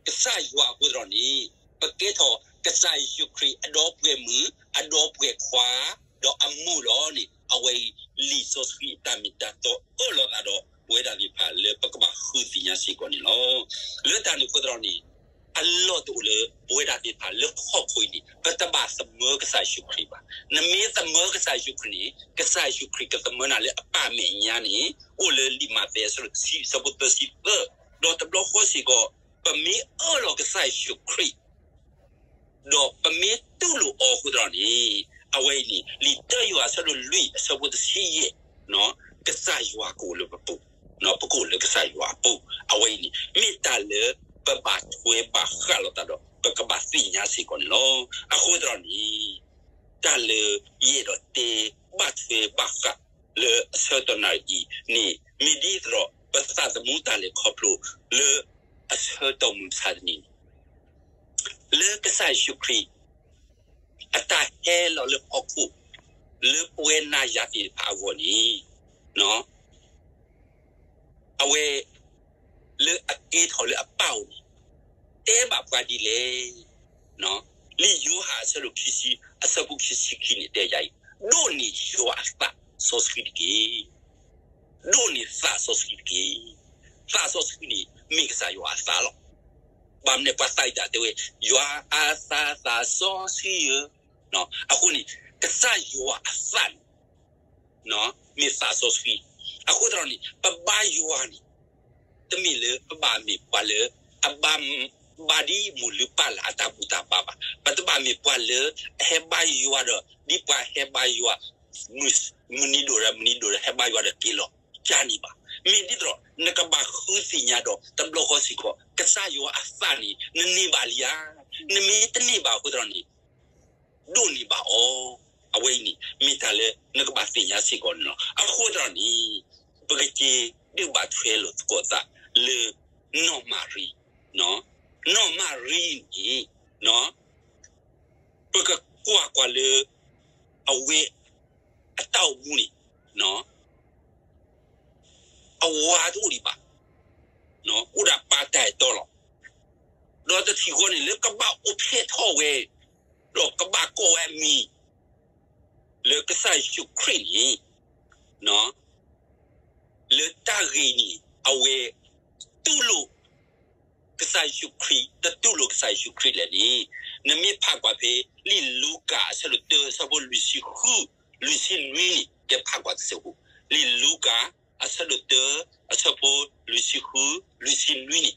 ကစၢ်ယွၤအဃိသတးန့ၣ် ပကဲထီၣ်ကစၢ်ယ့ၣ်ၡူးခရံာ်အဒီပုၢ်ဝဲၢ်မုၣ် အဒီပုၢ်ဝဲၢ်ခွါ ဒီးအမိၢ်လီၤန့ၣ် အဝဲအံၤ လံာ်စီဆှံအတၢ်မ့ၢ်တၢ်တီအၢၣ်လီၤသးဒီးပဝဲဒၣ်သ့ၣ်တဖၣ်လၢပကဘၣ်ဃုသ့ၣ်ညါစ့ၢ်ကီးန့ၣ်လီၤ. လၢတၢ်န့ၣ်အဃိသတးန့ၣ် အလီၢ်တအိၣ်လၢပဟီၣ်ခိၣ်အံၤန့ၣ် ပတဘၣ်သမၢကစၢ်ယ့ၣ်ၡူးခရံာ်ဘၣ်. နမ့ၢ်သမၢကစၢ်ယ့ၣ်ၡူးခရံာ်န့ၣ် ကစၢ်ယ့ၣ်ၡူးခရံာ်ကသမၢနၤလၢအပၢ်အမဲာ်ညါန့ၣ် အိၣ်လၢလံာ်မးသဲ အဆၢဒိၣ်တဆံ အဆၢဖိသၢဆံသၢ, ဒီးတဘျီဃီစ့ၢ်ကီး ပမ့ၢ်အၢၣ်လီၤကစၢ်ယ့ၣ်ၡူးခရံာ် ဒီးပမ့ၢ်တူၢ်လိာ်အီၤအဃိသတးန့ၣ် အဝဲအံၤန့ၣ် လံာ်တၢယိၤဟၣ် အဆၢဒိၣ်လွံၢ် အဆၢဖိတဆံယဲၢ်, ကစၢ်ယွၤကအိၣ်လၢပပူၤ, ပကအိၣ်လၢကစၢ်ယွၤအပူၤ, အဝဲအံၤန့ၣ် မ့ၢ်တၢ်လၢပဘၣ်ထွဲဘၣ်ဃးလိာ်သးဒီး ပကဘၣ်သ့ၣ်ညါစ့ၢ်ကီးန့ၣ်လီၤ. အဃိသတးန့ၣ် တၢ်လၢယအဲၣ်ဒိးတဲဘၣ်ထွဲဘၣ်ဃးလၢအဆၢကတီၢ်နၣ်ရံၣ်အံၤန့ၣ် မ့ၢ်ဒ်သိးဒီး ပသးသမူတၢ်လဲၤခီဖျိ လၢအဆၢကတီၢ်မုၢ်မဆါတနံၤန့ၣ် လၢကစၢ်ယ့ၣ်ၡူးခရံာ် အတၢ်ဟဲလီၤလၢဟီၣ်ခိၣ် လၢပဝဲနၤယၤသ့ၣ်တဖၣ်အဂီၢ်န့ၣ်, အဝဲ လၢအကဲထီၣ်လၢအပၢ်အိၣ်န့ၣ် တဲဘၣ်ပှၤဒ်လဲၣ်. လံာ်ယိၤဟၣ်အဆၢဒိၣ်ခံဆံ အဆၢဖိခံဆံခံန့ၣ်တဲယၤအံၤ, ဒိးန့ၢ်ယွၤအသးစီဆှံတက့ၢ်. ဒိးန့ၢ်သးစီဆှံတက့ၢ်. သးစီဆှံန့ၣ် မ့ၢ်ကစၢ်ယွၤအသးလီၤ. ဘၣ်မနုၤပှၤသးအံၤတၢ်တဲဝဲ, ယွၤအသးသးစီဆှံဧၢ. အဃိန့ၣ် ကစၢ်ယွၤအသးန့ၣ် မ့ၢ်သးစီဆှံ. အဃိသတးန့ၣ် ပဘါယွၤန့ၣ် တမ့ၢ်လၢပဘၣ်မ့ၢ်ပှၤလၢ အဘါ ဘါဒ်မိၢ်လုၢ်ပၢ်လၢ်အတၢ်ဘူၣ်တၢ်ဘါဘၣ်. ပတဘၣ်မ့ၢ်ပှၤလၢ အဟဲဘါယွၤဒီး ဒ်ပှၤဟဲဘါယွၤ မုၢ်နံၤဒိၣ်ဒီးမုၢ်နံၤဒိၣ်ဒီးဟဲဘါယွၤဒီးက့ၤလီၤကန့ၣ်ဘၣ်. မ့ၢ်ဒ်သိးဒီး နကဘၣ်ဃုသ့ၣ်ညါဒီး တဘျီဃီစ့ၢ်ကီး ကစၢ်ယွၤအသးန့ၣ် နန့ၢ်ဘၣ်လံဧါ. နမ့ၢ်တန့ၢ်ဘၣ်အဃိသတးန့ၣ် ဒိးန့ၢ်ဘၣ်အီၤ. အဝဲအံၤန့ၣ် မ့ၢ်တၢ်လၢနကဘၣ်သ့ၣ်ညါစ့ၢ်ကီးန့ၣ်လီၤ. အဃိသတးန့ၣ် ပကက့ၤဒုးဘၣ်ထွဲလိာ်သကိးသးလၢ နီၢ်မၤရံ, နီၢ်မၤရံန့ၣ် ပကကွၢ်ကွၢ်လၢ အဝဲ အတၢ်အိၣ်မူန့ၣ် အဝၤတအိၣ်ဒံးဘၣ်, အိၣ်ဒၣ်ပာ်တၢ်အဲၣ်တီလီၤ. ဒီးတထံၣ်ဃီန့ၣ် လၢကဘၣ်အိၣ်ဖျဲၣ်ထီၣ်ဝဲ, ဒီးကဘၣ်ကိးဝဲအမံၤ လၢကစၢ်ယ့ၣ်ၡူးခရံာ်န့ၣ် လၢတၢ်ဂ့ၢ်န့ၣ် အဝဲ တူၢ်လိာ် ကစၢ်ယ့ၣ်ၡူးခရံာ် တတူၢ်လိာ်ကစၢ်ယ့ၣ်ၡူးခရံာ်လဲၣ်န့ၣ် နမ့ၢ်ဖးကွၢ်ဖဲ လံာ်လူၤကၣ်အဆၢဒိၣ်တၢ အဆၢဖိလွံၢ်ဆံဃု လွံၢ်ဆံနွံန့ၣ် ကဖးကွၢ်တစဲးဖိ, လံာ်လူၤကၣ် အဆၢဒိၣ်တၢ အဆၢဖိလွံၢ်ဆံဃု လွံၢ်ဆံနွံန့ၣ်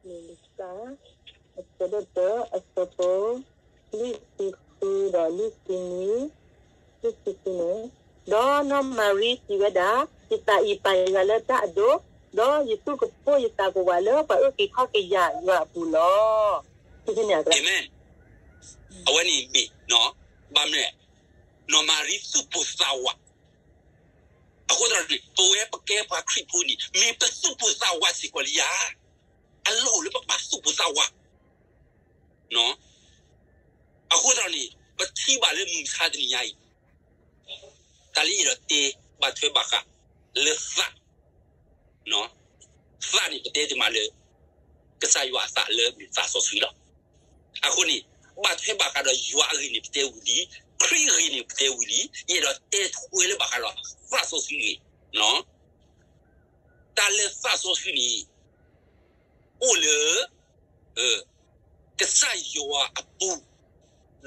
လံာ်လူၤကၣ် အဆၢဒိၣ်တၢ အဆၢဖိ လွံၢ်ဆံဃုဒီး လွံၢ်ဆံနွံ, လွံၢ်ဆံဃုန့ၣ်, ဒီးနီၢ်မၤရံစံးဝဲဒၣ်, ယသးအံၤပာ်ယွၤလၢတၢ်အဒိၣ်, ဒီးယသူၣ်ကပိၢ်ယသးကဝးလၢပှၤအုၣ်က့ၤခီၣ်က့ၤယၤယွၤအပူၤလီၤ. အဝဲန့ၣ်မ့ၢ်, ဘၣ်မနုၤလဲၣ်, နီၢ်မၤရံသူၣ်ပိၢ်သးဝး အဃိသတးန့ၣ် ပဝဲပကဲပှၤခရံာ်ဖိန့ၣ် မ့ၢ်ပသူၣ်ပိၢ်သးဝးစ့ၢ်ကီးလံဧါ. အလီၢ်အိၣ်လၢပဘၣ်သူၣ်ပိၢ်သးဝး အဃိသတးန့ၣ် ပထံၣ်ဘၣ်လၢမုၢ်မဆါတနံၤညါအံၤ တၢ်လၢယအဲၣ်ဒိးတဲဘၣ်ထွဲဘၣ်ဃးလၢသး, သးန့ၣ်ပတဲတမံၤလၢ ကစၢ်ယွၤအသးလၢမ့ၢ်သးစီဆှံလီၤ. အဃိန့ၣ် ဘၣ်ထွဲဘၣ်ဃးဒီးယွၤအဂ့ၢ်န့ၣ်ပတဲဝံၤလံ, ခရံာ်အဂ့ၢ်န့ၣ်ပတဲဝံၤလံ, ယအဲၣ်ဒိးတဲထွဲလၢဘၣ်ဃးဒီးသးစီဆှံအဂ့ၢ် တၢ်လၢသးစီဆှံန့ၣ် အိၣ်လၢ ကစၢ်ယွၤအပူၤ,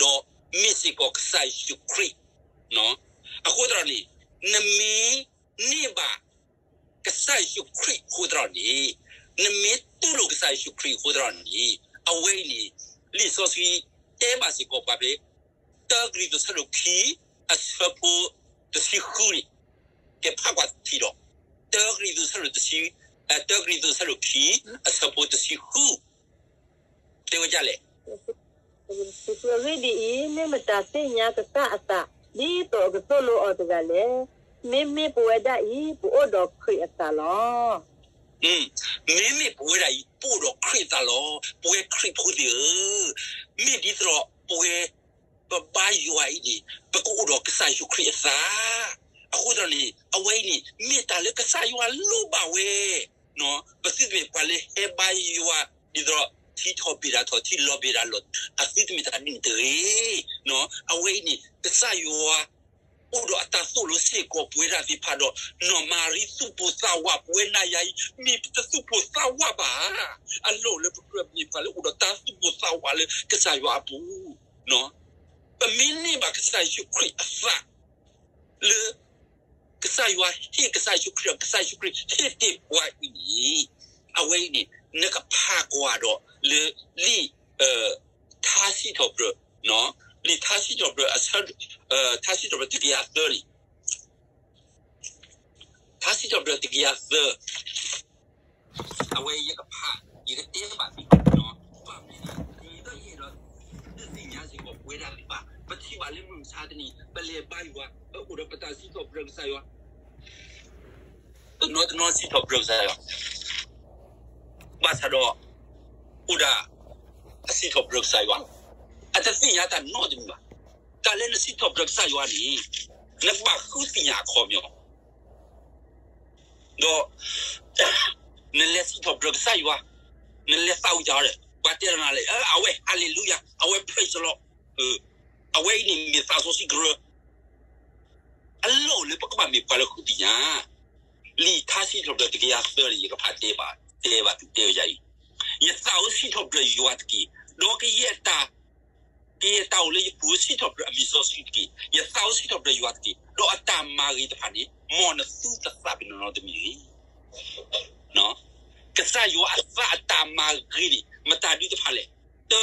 ဒီးမ့ၢ်စ့ၢ်ကီးကစၢ်ယ့ၣ်ၡူးခရံာ်, အဃိသတးန့ၣ် နမ့ၢ်န့ၢ်ဘၣ် ကစၢ်ယ့ၣ်ၡူးခရံာ်အဃိသတးန့ၣ်, နမ့ၢ်တူၢ်လိာ်ကစၢ်ယ့ၣ်ၡူးခရံာ်အဃိသတးန့ၣ်, အဝဲအံၤန့ၣ် လံာ်စီဆှံတဲဘၣ်စ့ၢ်ကီးပှၤဖဲ တၢကရံၣ်သူးဆၢဒိၣ်ခံ အဆၢဖိတဆံဃုန့ၣ်, ကဖးကွၢ်ထံဒီး တၢကရံၣ်သူးဆၢဒိၣ်တဆံ, တၢကရံၣ်သူးဆၢဒိၣ်ခံ အဆၢဖိတဆံဃု တဲဝဲဒ်လဲၣ်. အဂ့ၢ်ဒ်အံၤ, မ့ၢ်မတၤသ့ၣ်ညါကစၢ်အသး ဒ်သိးအကသိၣ်လိအီၤတဂၤလဲၣ်. မ့မ့ၢ်ပဝဲဒၣ်အံၤ ပအိၣ်ဒီးခရံာ်အသးလီၤ. မ့မ့ၢ်ပဝဲဒၣ်အံၤ ပအိၣ်ဒီးခရံာ်အသးလီၤ. ပဝဲခရံာ်ဖိသ့ၣ်ဧၢ, မ့ၢ်ဒ်သိးဒီးပဝဲ ပဘါယွၤအံၤန့ၣ် ပကအိၣ်ဒီးကစၢ်ယ့ၣ်ၡူးခရံာ်အသး, အဃိသတးန့ၣ် အဝဲအံၤန့ၣ် မ့ၢ်တၢ်လၢကစၢ်ယွၤလိၣ်ဘၣ်ဝဲ, ပသုတမ့ၢ်ပှၤလၢဟဲဘါယွၤ ဒ်သိးဒီး ထံထီၣ်ဘၣ်တၢ်ထီၣ် ထံလီၤဘၣ်တၢ်လီၤ အသုတမ့ၢ်တၢ်ဒ်န့ၣ်တဂ့ၤ. အဝဲအံၤန့ၣ် ကစၢ်ယွၤ အိၣ်ဒီးအတၢ်သိၣ်လိစ့ၢ်ကီးပဝဲဒၣ်သ့ၣ်တဖၣ်ဒီး နီၢ်မၤရံသူၣ်ပိၢ်သးဝး ပဝဲနၤယၤအံၤ မ့ၢ်ပတသူၣ်ပိၢ်သးဝးဘၣ်ဧါ. အလီၢ်အိၣ်လၢပကြၢးမ့ၢ်ပှၤလၢအိၣ်ဒီးတၢ်သူၣ်ပိၢ်သးဝးလၢကစၢ်ယွၤအပူၤ, ပမ့ၢ်န့ၢ်ဘၣ်ကစၢ်ယ့ၣ်ၡူးခရံာ်အသး လၢ ကစၢ်ယွၤဟ့ၣ်ကစၢ်ယ့ၣ်ၡူးခရံာ်ဒီး ကစၢ်ယ့ၣ်ၡူးခရံာ်ဟ့ၣ်တ့ၢ်ပှၤအံၤန့ၣ်, အဝဲအံၤန့ၣ် နကဖးကွၢ်ဒီးလၢလံာ် ထါစံးထီၣ်ပတြၢၤ, လံာ်ထါစံးထီၣ်ပတြၢၤ ထါစံးထီၣ်ပတြၢၤတကယၤသၢန့ၣ်, ထါစံးထီၣ်ပတြၢၤတကယၤသၢ အဝဲယကဖး ယကတဲဘၣ်သု, ဘၣ်မနုၤလဲၣ်, ဒ်သိးယအဲၣ်ဒိး ဒုးသ့ၣ်ညါစ့ၢ်ကီးပဝဲဒၣ်သ့ၣ်တဖၣ်, ပထံၣ်ဘၣ်လၢမုၢ်မဆါတနံၤ ပလဲၤဘါယွၤ ပအိၣ်ဒီးပတၢ်စံးထီၣ်ပတြၢၤကစၢ်ယွၤ တနီၤတနီၤစံးထီၣ်ပတြၢၤကစၢ်ယွၤ, ဘၣ်ဆၣ်ဒီး အိၣ်ဒၣ် အစံးထီၣ်ပတြၢၤကစၢ်ယွၤ အတသ့ၣ်ညါတၢ်နီတမံၤဘၣ်. တၢ်လၢနစံးထီၣ်ပတြၢၤကစၢ်ယွၤန့ၣ် နကဘၣ်ဃုသ့ၣ်ညါအခီပညီ ဒီး နလဲၤစံးထီၣ်ပတြၢၤကစၢ်ယွၤ, နလဲၤသးဝံၣ်တၢ်ဒီး ပှၤတဲနၤလၢ အဝဲ Hallelujah, အဝဲ praise the Lord, အဝဲအံၤန့ၣ်မ့ၢ်သးစီဆှံကရၢ အလီၢ်အိၣ်လၢပကဘၣ်မ့ၢ်ပှၤလၢဃုသ့ၣ်ညါ, လံာ်ထါစံးထီၣ်ပတြၢၤတကယၤသၢန့ၣ် ယကဖးတဲဘၣ်, တဲဘၣ်သုတဲဝဲယၤအံၤ, ယသးဧၢစံးထီၣ်ပတြၢၤယွၤတက့ၢ်, ဒီးကယဲၢ်တၢ် ကယဲၢ်တၢ်အိၣ်လၢယပူၤဧၢစံးထီၣ်ပတြၢၤအမံၤစီဆှံတက့ၢ်, ယသးဧၢစံးထီၣ်ပတြၢၤယွၤတက့ၢ်, ဒီးအတၢ်မၤဂ့ၤတဖၣ်န့ၣ် မ်နသုတသးပ့ၤနီၣ်နီတမံၤတဂ့ၤ. ကစၢ်ယွၤအသးအတၢ်မၤဂ့ၤန့ၣ် မတၤဒုတဖၣ်လဲၣ်, တၢ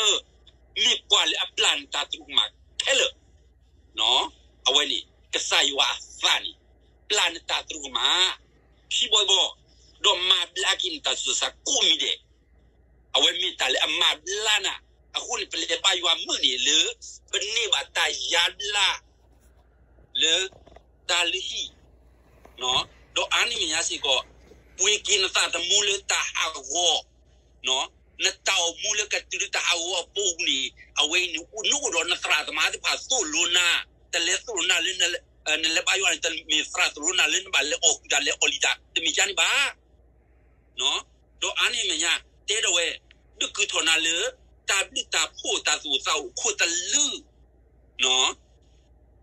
မ့ၢ်ပှၤလၢအပျၢ်နတၢ်သရူးကမၣ်ခဲလၢာ် အဝဲန့ၣ် ကစၢ်ယွၤအသးန့ၣ် ပျၢ်နတၢ်သရူးကမၣ် ခံဘီတဘီ, ဒီးမၤဘျါက့ၤနတၢ်ဆူးတၢ်ဆါကိးမံၤဒဲး, အဝဲမ့ၢ်တၢ်လၢအမၤဘျါနၤ, အဃိန့ၣ် ပလဲၤဘါယွၤမုာ်န့ၣ်လၢ ပန့ၢ်ဘၣ်တၢ်ယါဘျါ လၢ တၢ်လုၢ်ဟံၣ်, ဒီးအါန့ၢ်မဲာ်ညါစ့ၢ်ကီး ပှ့ၤက့ၤနသးသမူလၢတၢ်ဟးဂီၤ, နတၢ်အိၣ်မူလၢကတုၤလၢတၢ်ဟးဂီၤအပူၤန့ၣ် အဝဲအံၤန့ၣ် နအိၣ်ဒီးနသရၣ်သမါသ့ၣ်တဖၣ်သိၣ်လိနၤ, တလဲၤသိၣ်လိနၤလၢ နလဲၤဘါယွၤန့ၣ် တမ့ၢ်သရၣ်သိၣ်လိနၤလၢနဘၣ်လဲၤအီၣ်ဃုာ်တၢ်လဲၤအီလံၤတၢ် တမ့ၢ်ကန့ၣ်ဘၣ်. ဒီးအါန့ၢ်မဲာ်ညါ တဲဒီးဝဲ ဒုးကုာ်ထီၣ်နၤလၢ တၢ်ဘျုးတၢ်ဖှိၣ်တၢ်သူၣ်အိၣ်သးအိၣ်အခိၣ်သလုး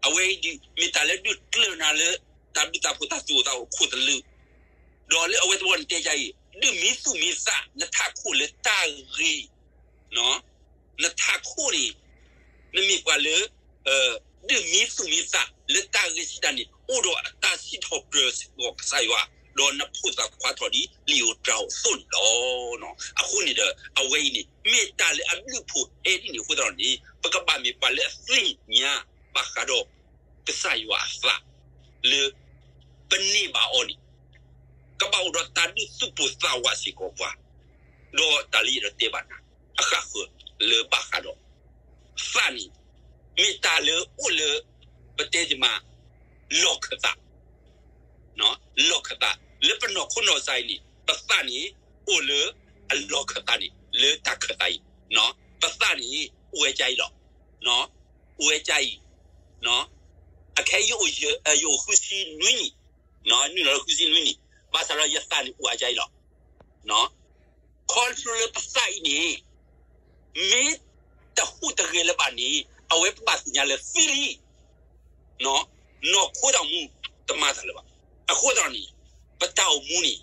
အဝဲအံၤဒ် မ့ၢ်တၢ်လၢဒုးကျၢၤနၤလၢ တၢ်ဘျုးတၢ်ဖှိၣ်တၢ်သူၣ်အိၣ်သးအိၣ်အခိၣ်သလုး, ဒီးလၢအဝဲတဘီန့ၣ်တဲယၤအံၤ ဒုးမံသူၣ်မံသးနထးခိၣ်လၢတၢ်ဂ့ၤ, နထးခိၣ်န့ၣ် နမ့ၢ်ပှၤလၢ ဒုးမံသူၣ်မံသးလၢတၢ်ဂ့ၤစံးတၢ်န့ၣ် အိၣ်ဒီးအတၢ်စံးထီၣ်ပတြၢၤစ့ၢ်ကီးကစၢ်ယွၤ, ဒီးနဖိသၣ်ခွါထီၣ်ဒ်လံာ်ဧိၤတၢ်ဧိၤအသိးန့ၣ်လီၤ. အဃိန့ၣ်ဒီး အဝဲအံၤန့ၣ် မ့ၢ်တၢ်လၢအဘျုးဖှိၣ်ဟဲဒ်န့ၣ်အဃိသတးန့ၣ် ပကဘၣ်မ့ၢ်ပှၤလၢအသ့ၣ်ညါဘၣ်ဃးဒီး ကစၢ်ယွၤအသး လၢ ပန့ၢ်ဘၣ်အီၤန့ၣ် ကဘၣ်အိၣ်ဒီးတၢ်ဒုးသူၣ်ပိၢ်သးဝးစ့ၢ်ကီးပှၤ, ဒီးတၢ်လၢယအဲၣ်ဒိးတဲဘၣ်နၤ အဃၣ်ဃၢၤလၢဘၣ်ဃးဒီး သးန့ၣ် မ့ၢ်တၢ်လၢအိၣ်လၢ ပတဲတ့ၢ်မး လီၢ်ခၢၣ်သး လီၢ်ခၢၣ်သး လၢပနီၢ်ခိနီၢ်စၢ်အံၤန့ၣ် ပသးန့ၣ် အိၣ်လၢအလီၢ်ခၢၣ်သးန့ၣ် လၢတၢ်ခၢၣ်သးအံၤ, ပသးန့ၣ် အိၣ်ဝဲဒ်အံၤလီၤ. အိၣ်ဝဲဒ်အံၤ, အခဲအံၤ ယအိၣ်ဃုဆံနွံနံၣ်, နုာ်လီၤလၢဃုဆံနွံနံၣ်, ဘၣ်ဆၣ်ဒီးယသးန့ၣ်အိၣ်ဝဲဒ်အံၤလီၤ. ခီဖျိလၢပသးအံၤန့ၣ် မ့ၢ်တဟူးတဂဲၤလၢၤဘၣ်န့ၣ် အဝဲပဘၣ်သ့ၣ်ညါလၢသံလံ, နီၢ်ခိတၢ်အိၣ်မူတမၤတၢ်လၢၤဘၣ်. အဃိသတးန့ၣ် ပတၢ်အိၣ်မူန့ၣ်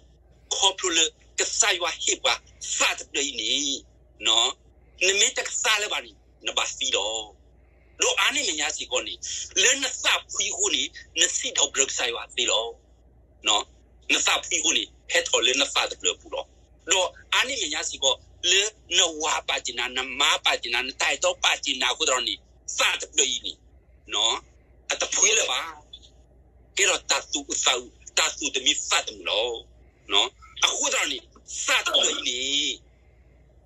ခီဖျိလၢကစၢ်ယွၤဟ့ၣ်ပှၤသးတဖျၢၣ်အံၤန့ၣ် နမ့ၢ်တကသါလၢၤဘၣ်န့ၣ် နဘၣ်သံလီၤ. ဒီးအါန့ၢ်မဲာ်ညါစ့ၢ်ကီးန့ၣ် လၢနသးဖှံအဃိန့ၣ် နစံးထီၣ်ပတြၢၤကစၢ်ယွၤသ့လီၤ. နသးဖှံအဃိန့ၣ် ဟဲထီၣ်လၢနသးတဖျၢၣ်အပူၤလီၤ. ဒီးအါန့ၢ်မဲာ်ညါစ့ၢ်ကီး လၢနဝၤပာ်တ့ၢ်နၤ နမါပာ်တ့ၢ်နၤ နတၢ်အဲၣ်တီပာ်တ့ၢ်နၤအဃိသတးန့ၣ် သးတဖျၢၣ်အံၤန့ၣ် အတဖှံလၢၤဘၣ်. ကဲထီၣ်တၢ်သူၣ်အုးသးအုး တၢ်သူၣ်တမံသးတမုာ်လီၤ. အဃိသတးန့ၣ် သးတဖျၢၣ်အံၤန့ၣ်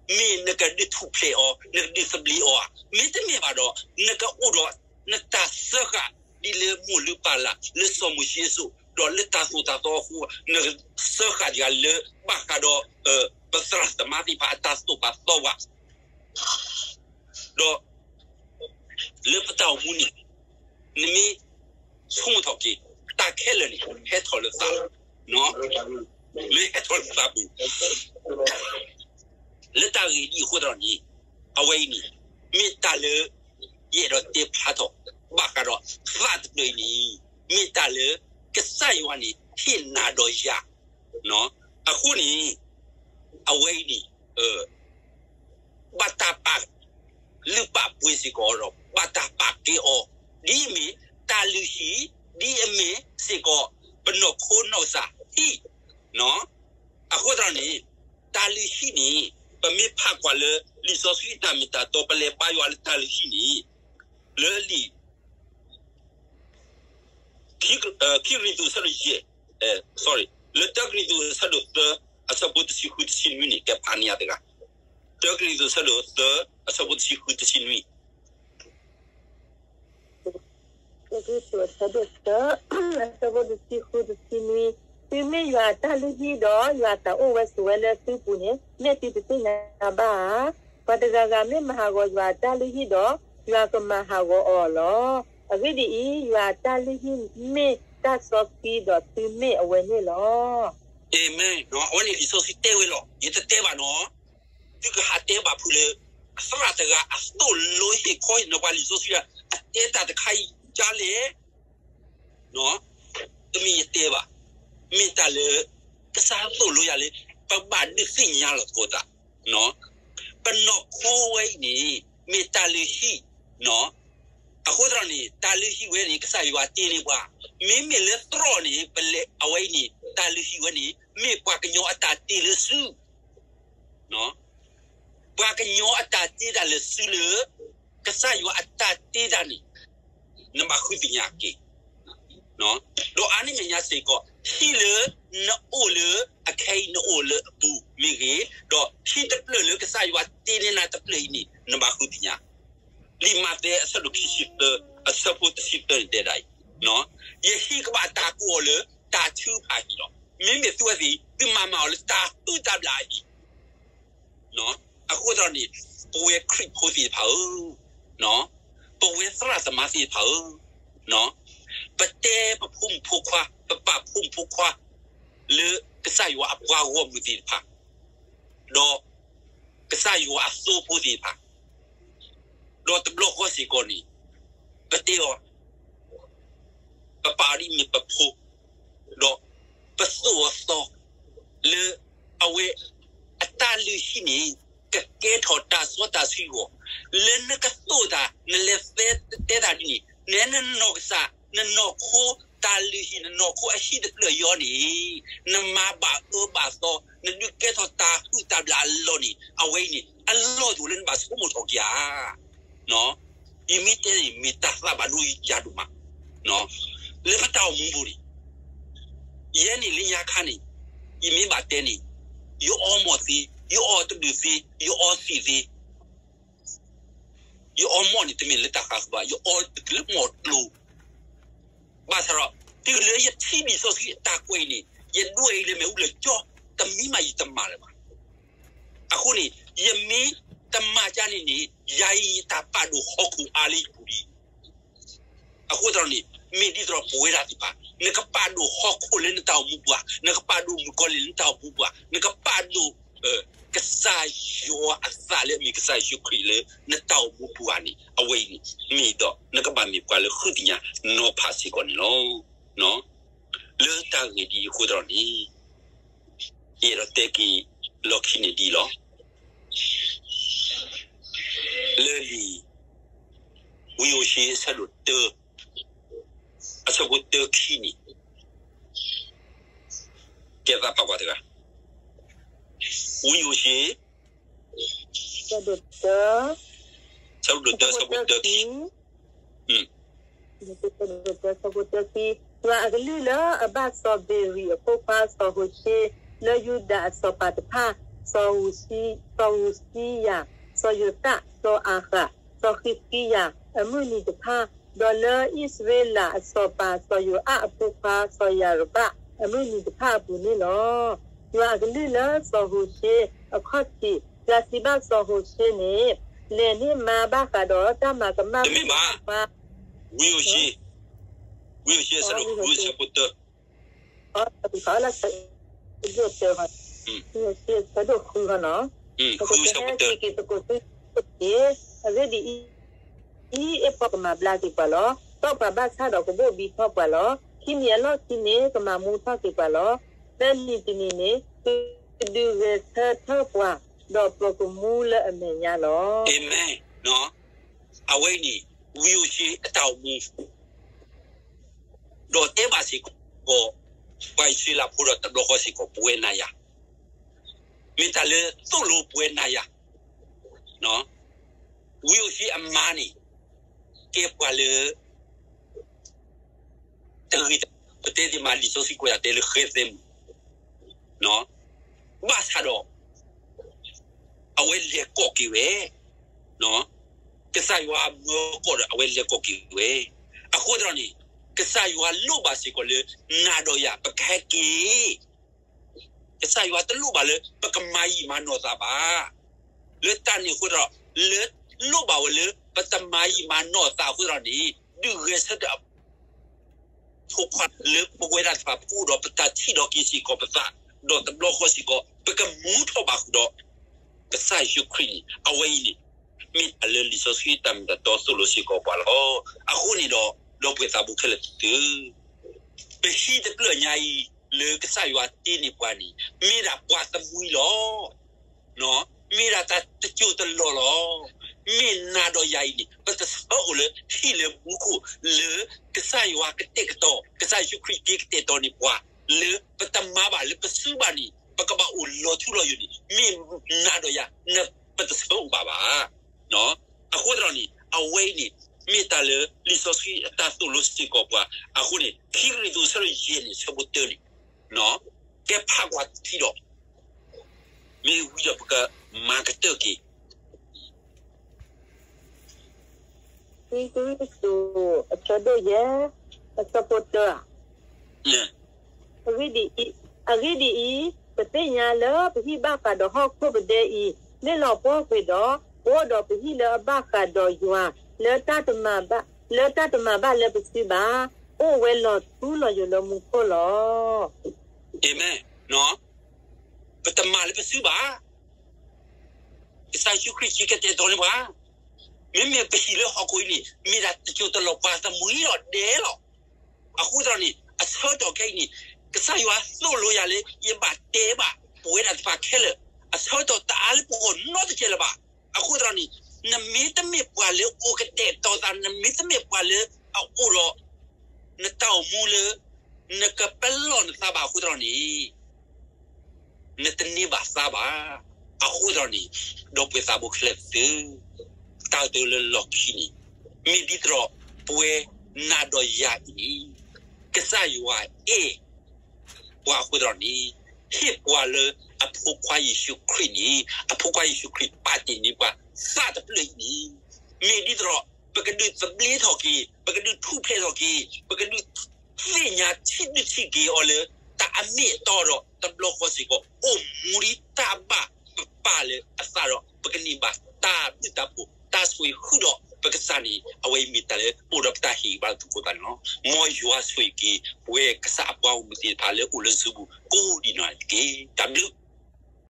မ့ၢ်နကဒုးထူၣ်ဖျဲးအီၤ နကဒုးသဘျ့အီၤဧါ, မ့တမ့ၢ်ဘၣ်ဒီး နကအိၣ်ဒီးနတၢ်စၢဃာ်ဒ်လၢမိၢ်လုၢ်ပၢ်လၢ် လၢစီၤမိၤၡ့အစိၤ ဒီးလၢတၢ်သိၣ်တၢ်သီအဃိ နစၢဃာ်တဂၤလၢဘၣ်ဃးဒီး ပသရၣ်သမါသ့ၣ်တဖၣ်အတၢ်သိၣ်ပာ်သီဝဲ ဒီး လၢပတၢ်အိၣ်မူန့ၣ် နမ့ၢ်ဆိကမိၣ်ထီၣ်က့ၤ တၢ်ခဲလၢာ်န့ၣ် ဟဲထီၣ်လၢသး လၢဟဲထီၣ်လၢသးပူၤ လၢတၢ်ဂ့ၢ်ဒ်အံၤအဃိသတးန့ၣ် အဝဲအံၤန့ၣ် မ့ၢ်တၢ်လၢ ယအဲၣ်ဒိးတဲဖျါထီၣ် ဘၣ်ဃးဒီးသးတဖျၢၣ်အံၤန့ၣ် မ့ၢ်တၢ်လၢ ကစၢ်ယွၤန့ၣ် ဟ့ၣ်နၤဒီးယၤ အဃိန့ၣ် အဝဲအံၤန့ၣ် ဘၣ်တၢ်ပာ်လုၢ်ပာ်ပှ့ၤစ့ၢ်ကီးဒီး ဘၣ်တၢ်ပာ်ကဲအီၤ ဒ်အမ့ၢ်တၢ်လုၢ်ဟံၣ် ဒ်အမ့ၢ်စ့ၢ်ကီး ပနီၢ်ခိနီၢ်ကစၢ်ဟံၣ် အဃိသတးန့ၣ် တၢ်လုၢ်ဟံၣ်န့ၣ် ပမ့ၢ်ဖးကွၢ်လၢ လံာ်စီဆှံတၢ်မ့ၢ်တၢ်တီ ပလဲၤဘါယွၤလၢတၢ်လုၢ်ဟံၣ်န့ၣ် လၢလံာ် ခံ, ခံကရံၣ်သူး အဆၢဒိၣ်ယဲၢ်, sorry, လၢတၢကရံၣ်သူး အဆၢဒိၣ်သၢ အဆၢဖိတဆံဃုတဆံနွံန့ၣ် ကဲဖးန့ၢ်ယၤတဂၤ, တၢကရံၣ်သူး အဆၢဒိၣ်သၢ အဆၢဖိတဆံဃုတဆံနွံ တၢကရံၣ်သူး အဆၢဒိၣ်သၢ အဆၢဖိတဆံဃုတဆံနွံ, သုမ့ၢ်ယွၤအတၢ်လုၢ်ဟံၣ်ဒီး ယွၤအသးအိၣ်ဝဲဆိးဝဲလၢသုပူၤန့ၣ် မ့ၢ်သုတသ့ၣ်ညါဘၣ်ဧါ. ပှၤတဂၤဂၤမ့ၢ်မၤဟးဂီၤယွၤအတၢ်လုၢ်ဟံၣ်ဒီး ယွၤကမၤဟးဂီၤအီၤလီၤ. အဂ့ၢ်ဒ်အံၤ, ယွၤအတၢ်လုၢ်ဟံၣ်မ့ၢ်တၢ်စီဆှံ, ဒီးသုမ့ၢ်အဝဲန့ၣ်လီၤ. အၤမ့ၣ်. အဝဲန့ၣ်လံာ်စီဆှံတဲဝဲလီၤ. ယတတဲဘၣ်နီၤ. သုကဟးတဲဘၣ်ဖုးလၢ အသရၣ်တဂၤအသိၣ်လိဟ့ၣ်ခီဟ့ၣ်နီၤပှၤလံာ်စီဆှံ အတဲတၢ်တခါအံၤဒ်လဲၣ် တမ့ၢ်ယတဲဘၣ်. မ့ၢ်တၢ်လၢ ကစၢ်သိၣ်လိယၤလၢ ပဘၣ်ဒုးသ့ၣ်ညါလီၤသကိးသး. ပနီၢ်ခိဝဲအံၤန့ၣ် မ့ၢ်တၢ်လုၢ်ဟံၣ်, အဃိသတးန့ၣ် တၢ်လုၢ်ဟံၣ်ဝဲန့ၣ် ကစၢ်ယွၤတ့န့ၢ်ပှၤ, မ့မ့ၢ်လၢသရိာ်န့ၣ် ပလဲၤအဝဲအံၤန့ၣ် တၢ်လုၢ်ဟံၣ်ဝဲန့ၣ် မ့ၢ်ပှၤကညီအတၢ်တ့လၢစု ပှၤကညီအတၢ်တ့တၢ်လၢစုလၢ ကစၢ်ယွၤအတၢ်တ့တၢ်န့ၣ် နဘၣ်ဃုသ့ၣ်ညါက့ၤ. ဒီးအါန့ၢ်မဲာ်ညါစ့ၢ်ကီး ဟံၣ်လၢနအိၣ်လၢအခဲအံၤ နအိၣ်လၢအပူၤမ့ၢ်ဂ့ၤ, ဒီးဟံၣ်တဖျၢၣ်လၢကစၢ်ယွၤတ့န့ၢ်နၤတဖျၢၣ်အံၤန့ၣ် နဘၣ်ဃုသ့ၣ်ညါ. လံာ်မးသဲအဆၢဒိၣ်ခံဆံသၢ အဆၢဖိတဆံသၢန့ၣ်တဲဒ်အံၤ, ယဟံၣ်ကဘၣ်တၢ်ကိးအီၤလၢတၢ်ထုကဖၣ်အဟံၣ်လီၤ. မ့မ့ၢ်သုဝဲသ့ၣ် သုမၤမၤအီၤလၢတၢ်ဟုၣ်တၢ်ဘျၣ်အဟံၣ် အဃိသတးန့ၣ် ပဝဲခရံာ်ဖိသ့ၣ်တဖၣ်ဧၢ, ပဝဲသရၣ်သမါသ့ၣ်တဖၣ်ဧၢ, ပတဲပဖိမုၣ်ဖိခွါ ပပာ်ဖိမုၣ်ဖိခွါ လၢကစၢ်ယွၤအပှၤဂီၢ်မုၢ်သ့ၣ်တဖၣ်, ဒီးကစၢ်ယွၤအသိဖိသ့ၣ်တဖၣ်, ဒီးတဘျီဃီစ့ၢ်ကီးန့ၣ် ပတဲအီၤ ပပာ်အီၤဒ်အမ့ၢ်ပဖိ, ဒီးပသိၣ်အီၤသီ လၢအဝဲအတၢ်လုၢ်ဟံၣ်န့ၣ် ကကဲထီၣ်တၢ်စီတၢ်ဆှံအဂီၢ်, လၢနကသိၣ်တၢ် နလဲၤတဲတၢ်ဒ်န့ၣ် နဲနနီၢ်ကစၢ် နနီၢ်ခိ တၢ်လုၢ်ဟံၣ် နနီၢ်ခိအဟံၣ်တဖျၢၣ်အံၤန့ၣ် နမၤဘၣ်အၢဘၣ်သီ နဒုးကဲထီၣ်တၢ်ဟုၣ်တၢ်ဘျၣ်အလီၢ်န့ၣ် အဝဲအံၤန့ၣ် အလီၢ်တအိၣ်လၢနဘၣ်ဆိကမိၣ်ထီၣ်က့ၤဧါ. ယမ့ၢ်တဲန့ၣ် မ့ၢ်တၢ်သးဘၣ်ဒိယၤဒိၣ်မး လၢပတၢ်အိၣ်မူပူၤန့ၣ် ယဲန့ၣ်လၢညါခါန့ၣ် ယမ့ၢ်ဘၣ်တဲန့ၣ် ယအီမီၢ်သ့, ယအီတဒုးသ့, ယအီသံးသ့, ယအီမီၢ်န့ၣ် တမ့ၢ်လၢတၢ်ဃးဃုာ်ဘၣ်, ယအီတတုၤလၢမီၢ်ကျိၤ ဘၣ်ဆၣ်ဒီး တုၤလၢယထံၣ်လံာ်စီဆှံအတၢ်ကွဲးအံၤန့ၣ် ယဒွဲၣ်အံၤလၢမ့ၣ်အူလၢာ်ကၠီ တမံၤမးယတမၤလၢၤဘၣ်. အဃိန့ၣ် ယမ့ၢ်တမၤကၠါန့ၣ်န့ၣ် ယၤအံၤယတၢ်ပာ်ဒိၣ်ဟီၣ်ခိၣ်အါလၢယပူၤလံ. အဃိသတးန့ၣ် မ့ၢ်ဒ်သိးဒီးပဝဲဒၣ်သ့ၣ်တဖၣ် နကပာ်ဒိၣ်ဟီၣ်ခိၣ်လၢနတၢ်အိၣ်မူပူၤဧါ, နကပာ်ဒိၣ်မုၣ်ကီၤလံၢ်လၢနတၢ်အိၣ်မူပူၤဧါ, နကပာ်ဒိၣ် ကစၢ်ယွၤအသးလၢအမ့ၢ်ကစၢ်ယ့ၣ်ၡူးခရံာ်လၢနတၢ်အိၣ်မူပူၤဧါန့ၣ် အဝဲအံၤန့ၣ် မ့ၢ်ဒီးနကဘၣ်မ့ၢ်ပှၤလၢဃုသ့ၣ်ညါနီၤဖးစ့ၢ်ကီးန့ၣ်လီၤ. လၢတၢ်ဂ့ၢ်ဒ်အံၤအဃိသတးန့ၣ် ယအဲၣ်ဒိးတဲက့ၤလီၢ်ခံန့ၣ်ဒ်အံၤလီၤ. လၢလံာ် ဝံဧိၤၡ့ အဆၢဒိၣ်တၢ အဆၢဖိတၢခံန့ၣ် ကဲသးပာ်ကွၢ်တဂၤ, ဝံဧိၤၡ့ အဆၢဒိၣ်တၢ အဆၢဖိတၢခံ ယွၤအကလုၢ်လၢအဘၣ်စီၤဘ့ၤရံၤအဖိခွါ စီၤဧိၤၡ့, လၢယူဒၤအစီၤပၤတဖၣ်, စီၤဧူစံယၤ, စီၤယိၤသး, စီၤအၤဃး, စီၤဃံးစကံယၤ အမုၢ်နံၤတဖၣ်, ဒီးလၢအံၣ်စရ့လးအစီၤပၤ စီၤယိၤအးအဖိခွါ စီၤယၤရဘၣ် အမုၢ်နံၤတဖၣ်အပူၤန့ၣ်လီၤ. ယွၤအကလုၢ်လၢစီၤဧိၤၡ့အခီၣ်ထံး, ယွၤစံးဘၣ်စီၤဧိၤၡ့န့ၣ်, လဲၤန့ၢ်မါဘၣ်ဃးဒီးတၢ်မၤကမၣ် တမ့ၢ်ဘၣ်, ဝံဧိၤၡ့, ဝံဧိၤၡ့ အဆၢဒိၣ်ဃု အဆၢဖိတၢ အဆၢဒိၣ်ဃုနီၤ, ဃု အဆၢဖိတၢ အဂ့ၢ်ဒ်အံၤ, အ့ၣ်ပှၤကမၤဘျါက့ၤပှၤလီၤ. တီၢ်ပှၤဘၣ်ဆၣ်ဒီးကဘိၣ်ဘံထီၣ်ပှၤလီၤ. ခံနံၤအလီၢ်ခံန့ၣ် ကမၤမူထီၣ်က့ၤပှၤလီၤ. လၢနံၤတနံၤန့ၣ် ကဒုးဂဲၤဆၢထၢၣ်ပှၤ, ဒီးပကမူလၢအမဲာ်ညါလီၤ. အၤမ့ၣ်. အဝဲအံၤန့ၣ် ဝံဧိၤၡ့အတၢ်အိၣ်မူ ဒီးတဲဘၣ်စ့ၢ်ကီး ပှၤအံၣ်စရ့လးဖိဒီးတဘျီဃီစ့ၢ်ကီး ပဝဲနၤယၤ, မ့ၢ်တၢ်လၢသိၣ်လိပဝဲနၤယၤ, ဝံဧိၤၡ့အမါန့ၣ် ကဲပှၤလၢ တဂ့ၤ, ပတဲသ့မး လံာ်စီဆှံကွဲးဒၣ်တဲလၢဃဲသဲမုၣ်, ဘၣ်ဆၣ်ဒီး အဝဲလဲၤကိးက့ၤဝဲ, ကစၢ်ယွၤအမၢကီးဒီး အဝဲလဲၤကိးက့ၤဝဲ, အဃိသတးန့ၣ် ကစၢ်ယွၤလိၣ်ဘၣ်စ့ၢ်ကီးလၢ နၤဒီးယၤ ပကဟဲက့ၤ ကစၢ်ယွၤတလိၣ်ဘၣ်လၢ ပကမၤယံာ်မၤနီၢ်သးဘၣ်. လၢတၢ်န့ၣ်အဃိဒီး လၢလိၣ်ဘၣ်ဝဲလၢ ပတမၤယံာ်မၤနီၢ်သးအဃိသတးန့ၣ် ဒုးဂဲၤဆၢထၢၣ်အဖိခွါလၢပဝဲဒၣ်တဖၣ်ပအိၣ်ဒီးပတၢ်ထံၣ်ဒီးက့ၤစ့ၢ်ကီးပသး, ဒီးတဘျီဃီစ့ၢ်ကီး ပကမူထီၣ်ဘၣ်ဃုာ်ဒီး ကစၢ်ယ့ၣ်ၡူးခရံာ်န့ၣ် အဝဲအံၤန့ၣ် မ့ၢ်တၢ်လၢလံာ်စီဆှံတၢ်မ့ၢ်တၢ်တီသိၣ်လိစ့ၢ်ကီးပှၤလီၤ. အဃိန့ၣ်ဒီး ဒီပုၢ်ဝဲၢ်သးဘိခဲလၢာ်သ့ၣ်ဧၢ, ပဟံၣ်တဖျၢၣ်ညါအံၤ လၢကစၢ်ယွၤတ့န့ၢ်ပှၤန့ၣ် မ့ၢ်ဒၣ်ပှၤတမှံၤလီၤ. မ့ၢ်ဒၣ်တၢ်တစိၢ်တလီၢ်လီၤ. မ့ၢ်နၤဒီးယၤအံၤန့ၣ် ပတဆၢအိၣ်လၢဟံၣ်လၢမူခိၣ်လၢ ကစၢ်ယွၤကတဲာ်ကတီၤ, ကစၢ်ယ့ၣ်ၡူးခရံာ်က့ၤကတဲာ်ကတီၤန့ၢ်ပှၤ လၢပတမၤဘၣ်လၢပစုဘၣ်န့ၣ် ပကဘၣ်အိၣ်လီၤထူလီၤယိာ်န့ၣ် မ့ၢ်နၤဒီးယၤ ပတဆၢအိၣ်ဘၣ်ဘၣ်. အဃိသတးန့ၣ် အဝဲအံၤန့ၣ် မ့ၢ်တၢ်လၢလံာ်စီဆှံအတၢ်သိၣ်လိစ့ၢ်ကီးပှၤအဃိန့ၣ် ခံကရံၣ်သူး အဆၢဒိၣ်ယဲၢ်န့ၣ် အဆၢဖိတၢန့ၣ် ကဲဖးကွၢ်ထံဒီး မ့ၢ်ဝံၤဒီးပကမၤကတၢၢ်က့ၤ ခံကရံၣ်သူး အဆၢဒိၣ်ယဲၢ် အဆၢဖိတၢဧါ. အဂ့ၢ်ဒ်အံၤ, ပသ့ၣ်ညါလၢပဟံၣ်ဘၣ်ဃးဒီးဟီၣ်ခိၣ်ပဒဲအံၤ မ့ၢ်လီၤပှီၢ်ကွံာ်ဒီး ပအိၣ်ဒီးပဟံၣ်လၢအဘၣ်ဃးဒီးယွၤ လၢတၢ်တမၤဘၣ်လၢပစုဘၣ်, အိၣ်ဝဲလီၤထူလီၤယိာ်လၢမူခိၣ်လီၤ. အၤမ့ၣ်. ပတမၤလၢပစုဘၣ်. ကစၢ်ယ့ၣ်ၡူးခရံာ်က့ၤကတဲာ်ကတီၤန့ၢ်ပှၤ, မ့မ့ၢ်ပဟံၣ်လၢဟီၣ်ခိၣ်အံၤန့ၣ် မ့ၢ်ဒၣ်တစိၢ်တလီၢ် ပှၤတမှံၤလီၤဒဲးလီၤ. အဃိသတးန့ၣ် အဆၢကတီၢ်ခဲအံၤန့ၣ် ကစၢ်ယွၤသိၣ်လိယၤလၢ ယဘၣ်တဲဘၣ်ပဝဲဒၣ်တဖၣ်ခဲလၢာ်, အဆၢကတီၢ်တအါလၢပဂီၢ်နီတစဲးလၢၤဘၣ်. အဃိသတးန့ၣ် နမ့တမ့ၢ်ပှၤလၢအိၣ်ကတဲာ်ကတီၤသး, နမ့တမ့ၢ်ပှၤလၢအအိၣ်ဒီး နတၢ်အိၣ်မူလၢ နကပလီၢ်နသးဘၣ်အဃိသတးန့ၣ် နတန့ၢ်ဘၣ်သးဘၣ်. အဃိသတးန့ၣ် ဒီပုၢ်ဝဲၢ်သးဘိခဲလၢာ်သ့ၣ်ဧၢ, တၢ်ကတိၤလၢလီၢ်ခံန့ၣ် မ့ၢ်ဒ်သိးဒီးပဝဲနၤဒီးယၤအံၤန့ၣ် ကစၢ်ယွၤအဲၣ်ပှၤအဃိသတးန့ၣ် ဟ့ၣ်ပှၤလၢအဖိခွါယ့ၣ်ၡူးခရံာ်န့ၣ် အဖိခွါယ့ၣ်ၡူးခရံာ်ပာ်တ့ၢ်န့ၢ်ပှၤသးတဖျၢၣ်အံၤန့ၣ် မ့ၢ်ဒ်သိးဒီး ပကဒုးသဘျ့ထီၣ်က့ၤ, ပကဒုးထူၣ်ဖျဲးထီၣ်က့ၤ, ပကဒုးသ့ၣ်ညါထံဒုၣ်ထံက့ၤအီၤလၢ တၢ်အမ့ၢ်အတီဒီး တဘျီဃီစ့ၢ်ကီး အိၣ်မူဒ်တၢ်ဘၣ်ပပၢ်လၢအသးဒီး ပကန့ၢ်ဘၣ်တၢ်ဘျုးတၢ်ဖှိၣ် တၢ်ဆိၣ်ဂ့ၤဃုာ်ဒီးပကစၢ်န့ၣ် အဝဲအံၤမ့ၢ်တၢ်လၢအိၣ်ဒီးပတၢ်ဟ့ၣ်ဂံၢ်ဘါလၢသုးခိၣ်သးန့ၣ်လီၤ. မ်ယွၤဆိၣ်ဂ့ၤက့ၤ ပဝဲကစၢ်အပှၤဂီၢ်မုၢ်သ့ၣ်တဖၣ်လၢအိၣ်လၢ Zoom ပူၤကိးဒံးနီၢ်ဂၤဒဲးတက့ၢ်. တၢ်ဘျုး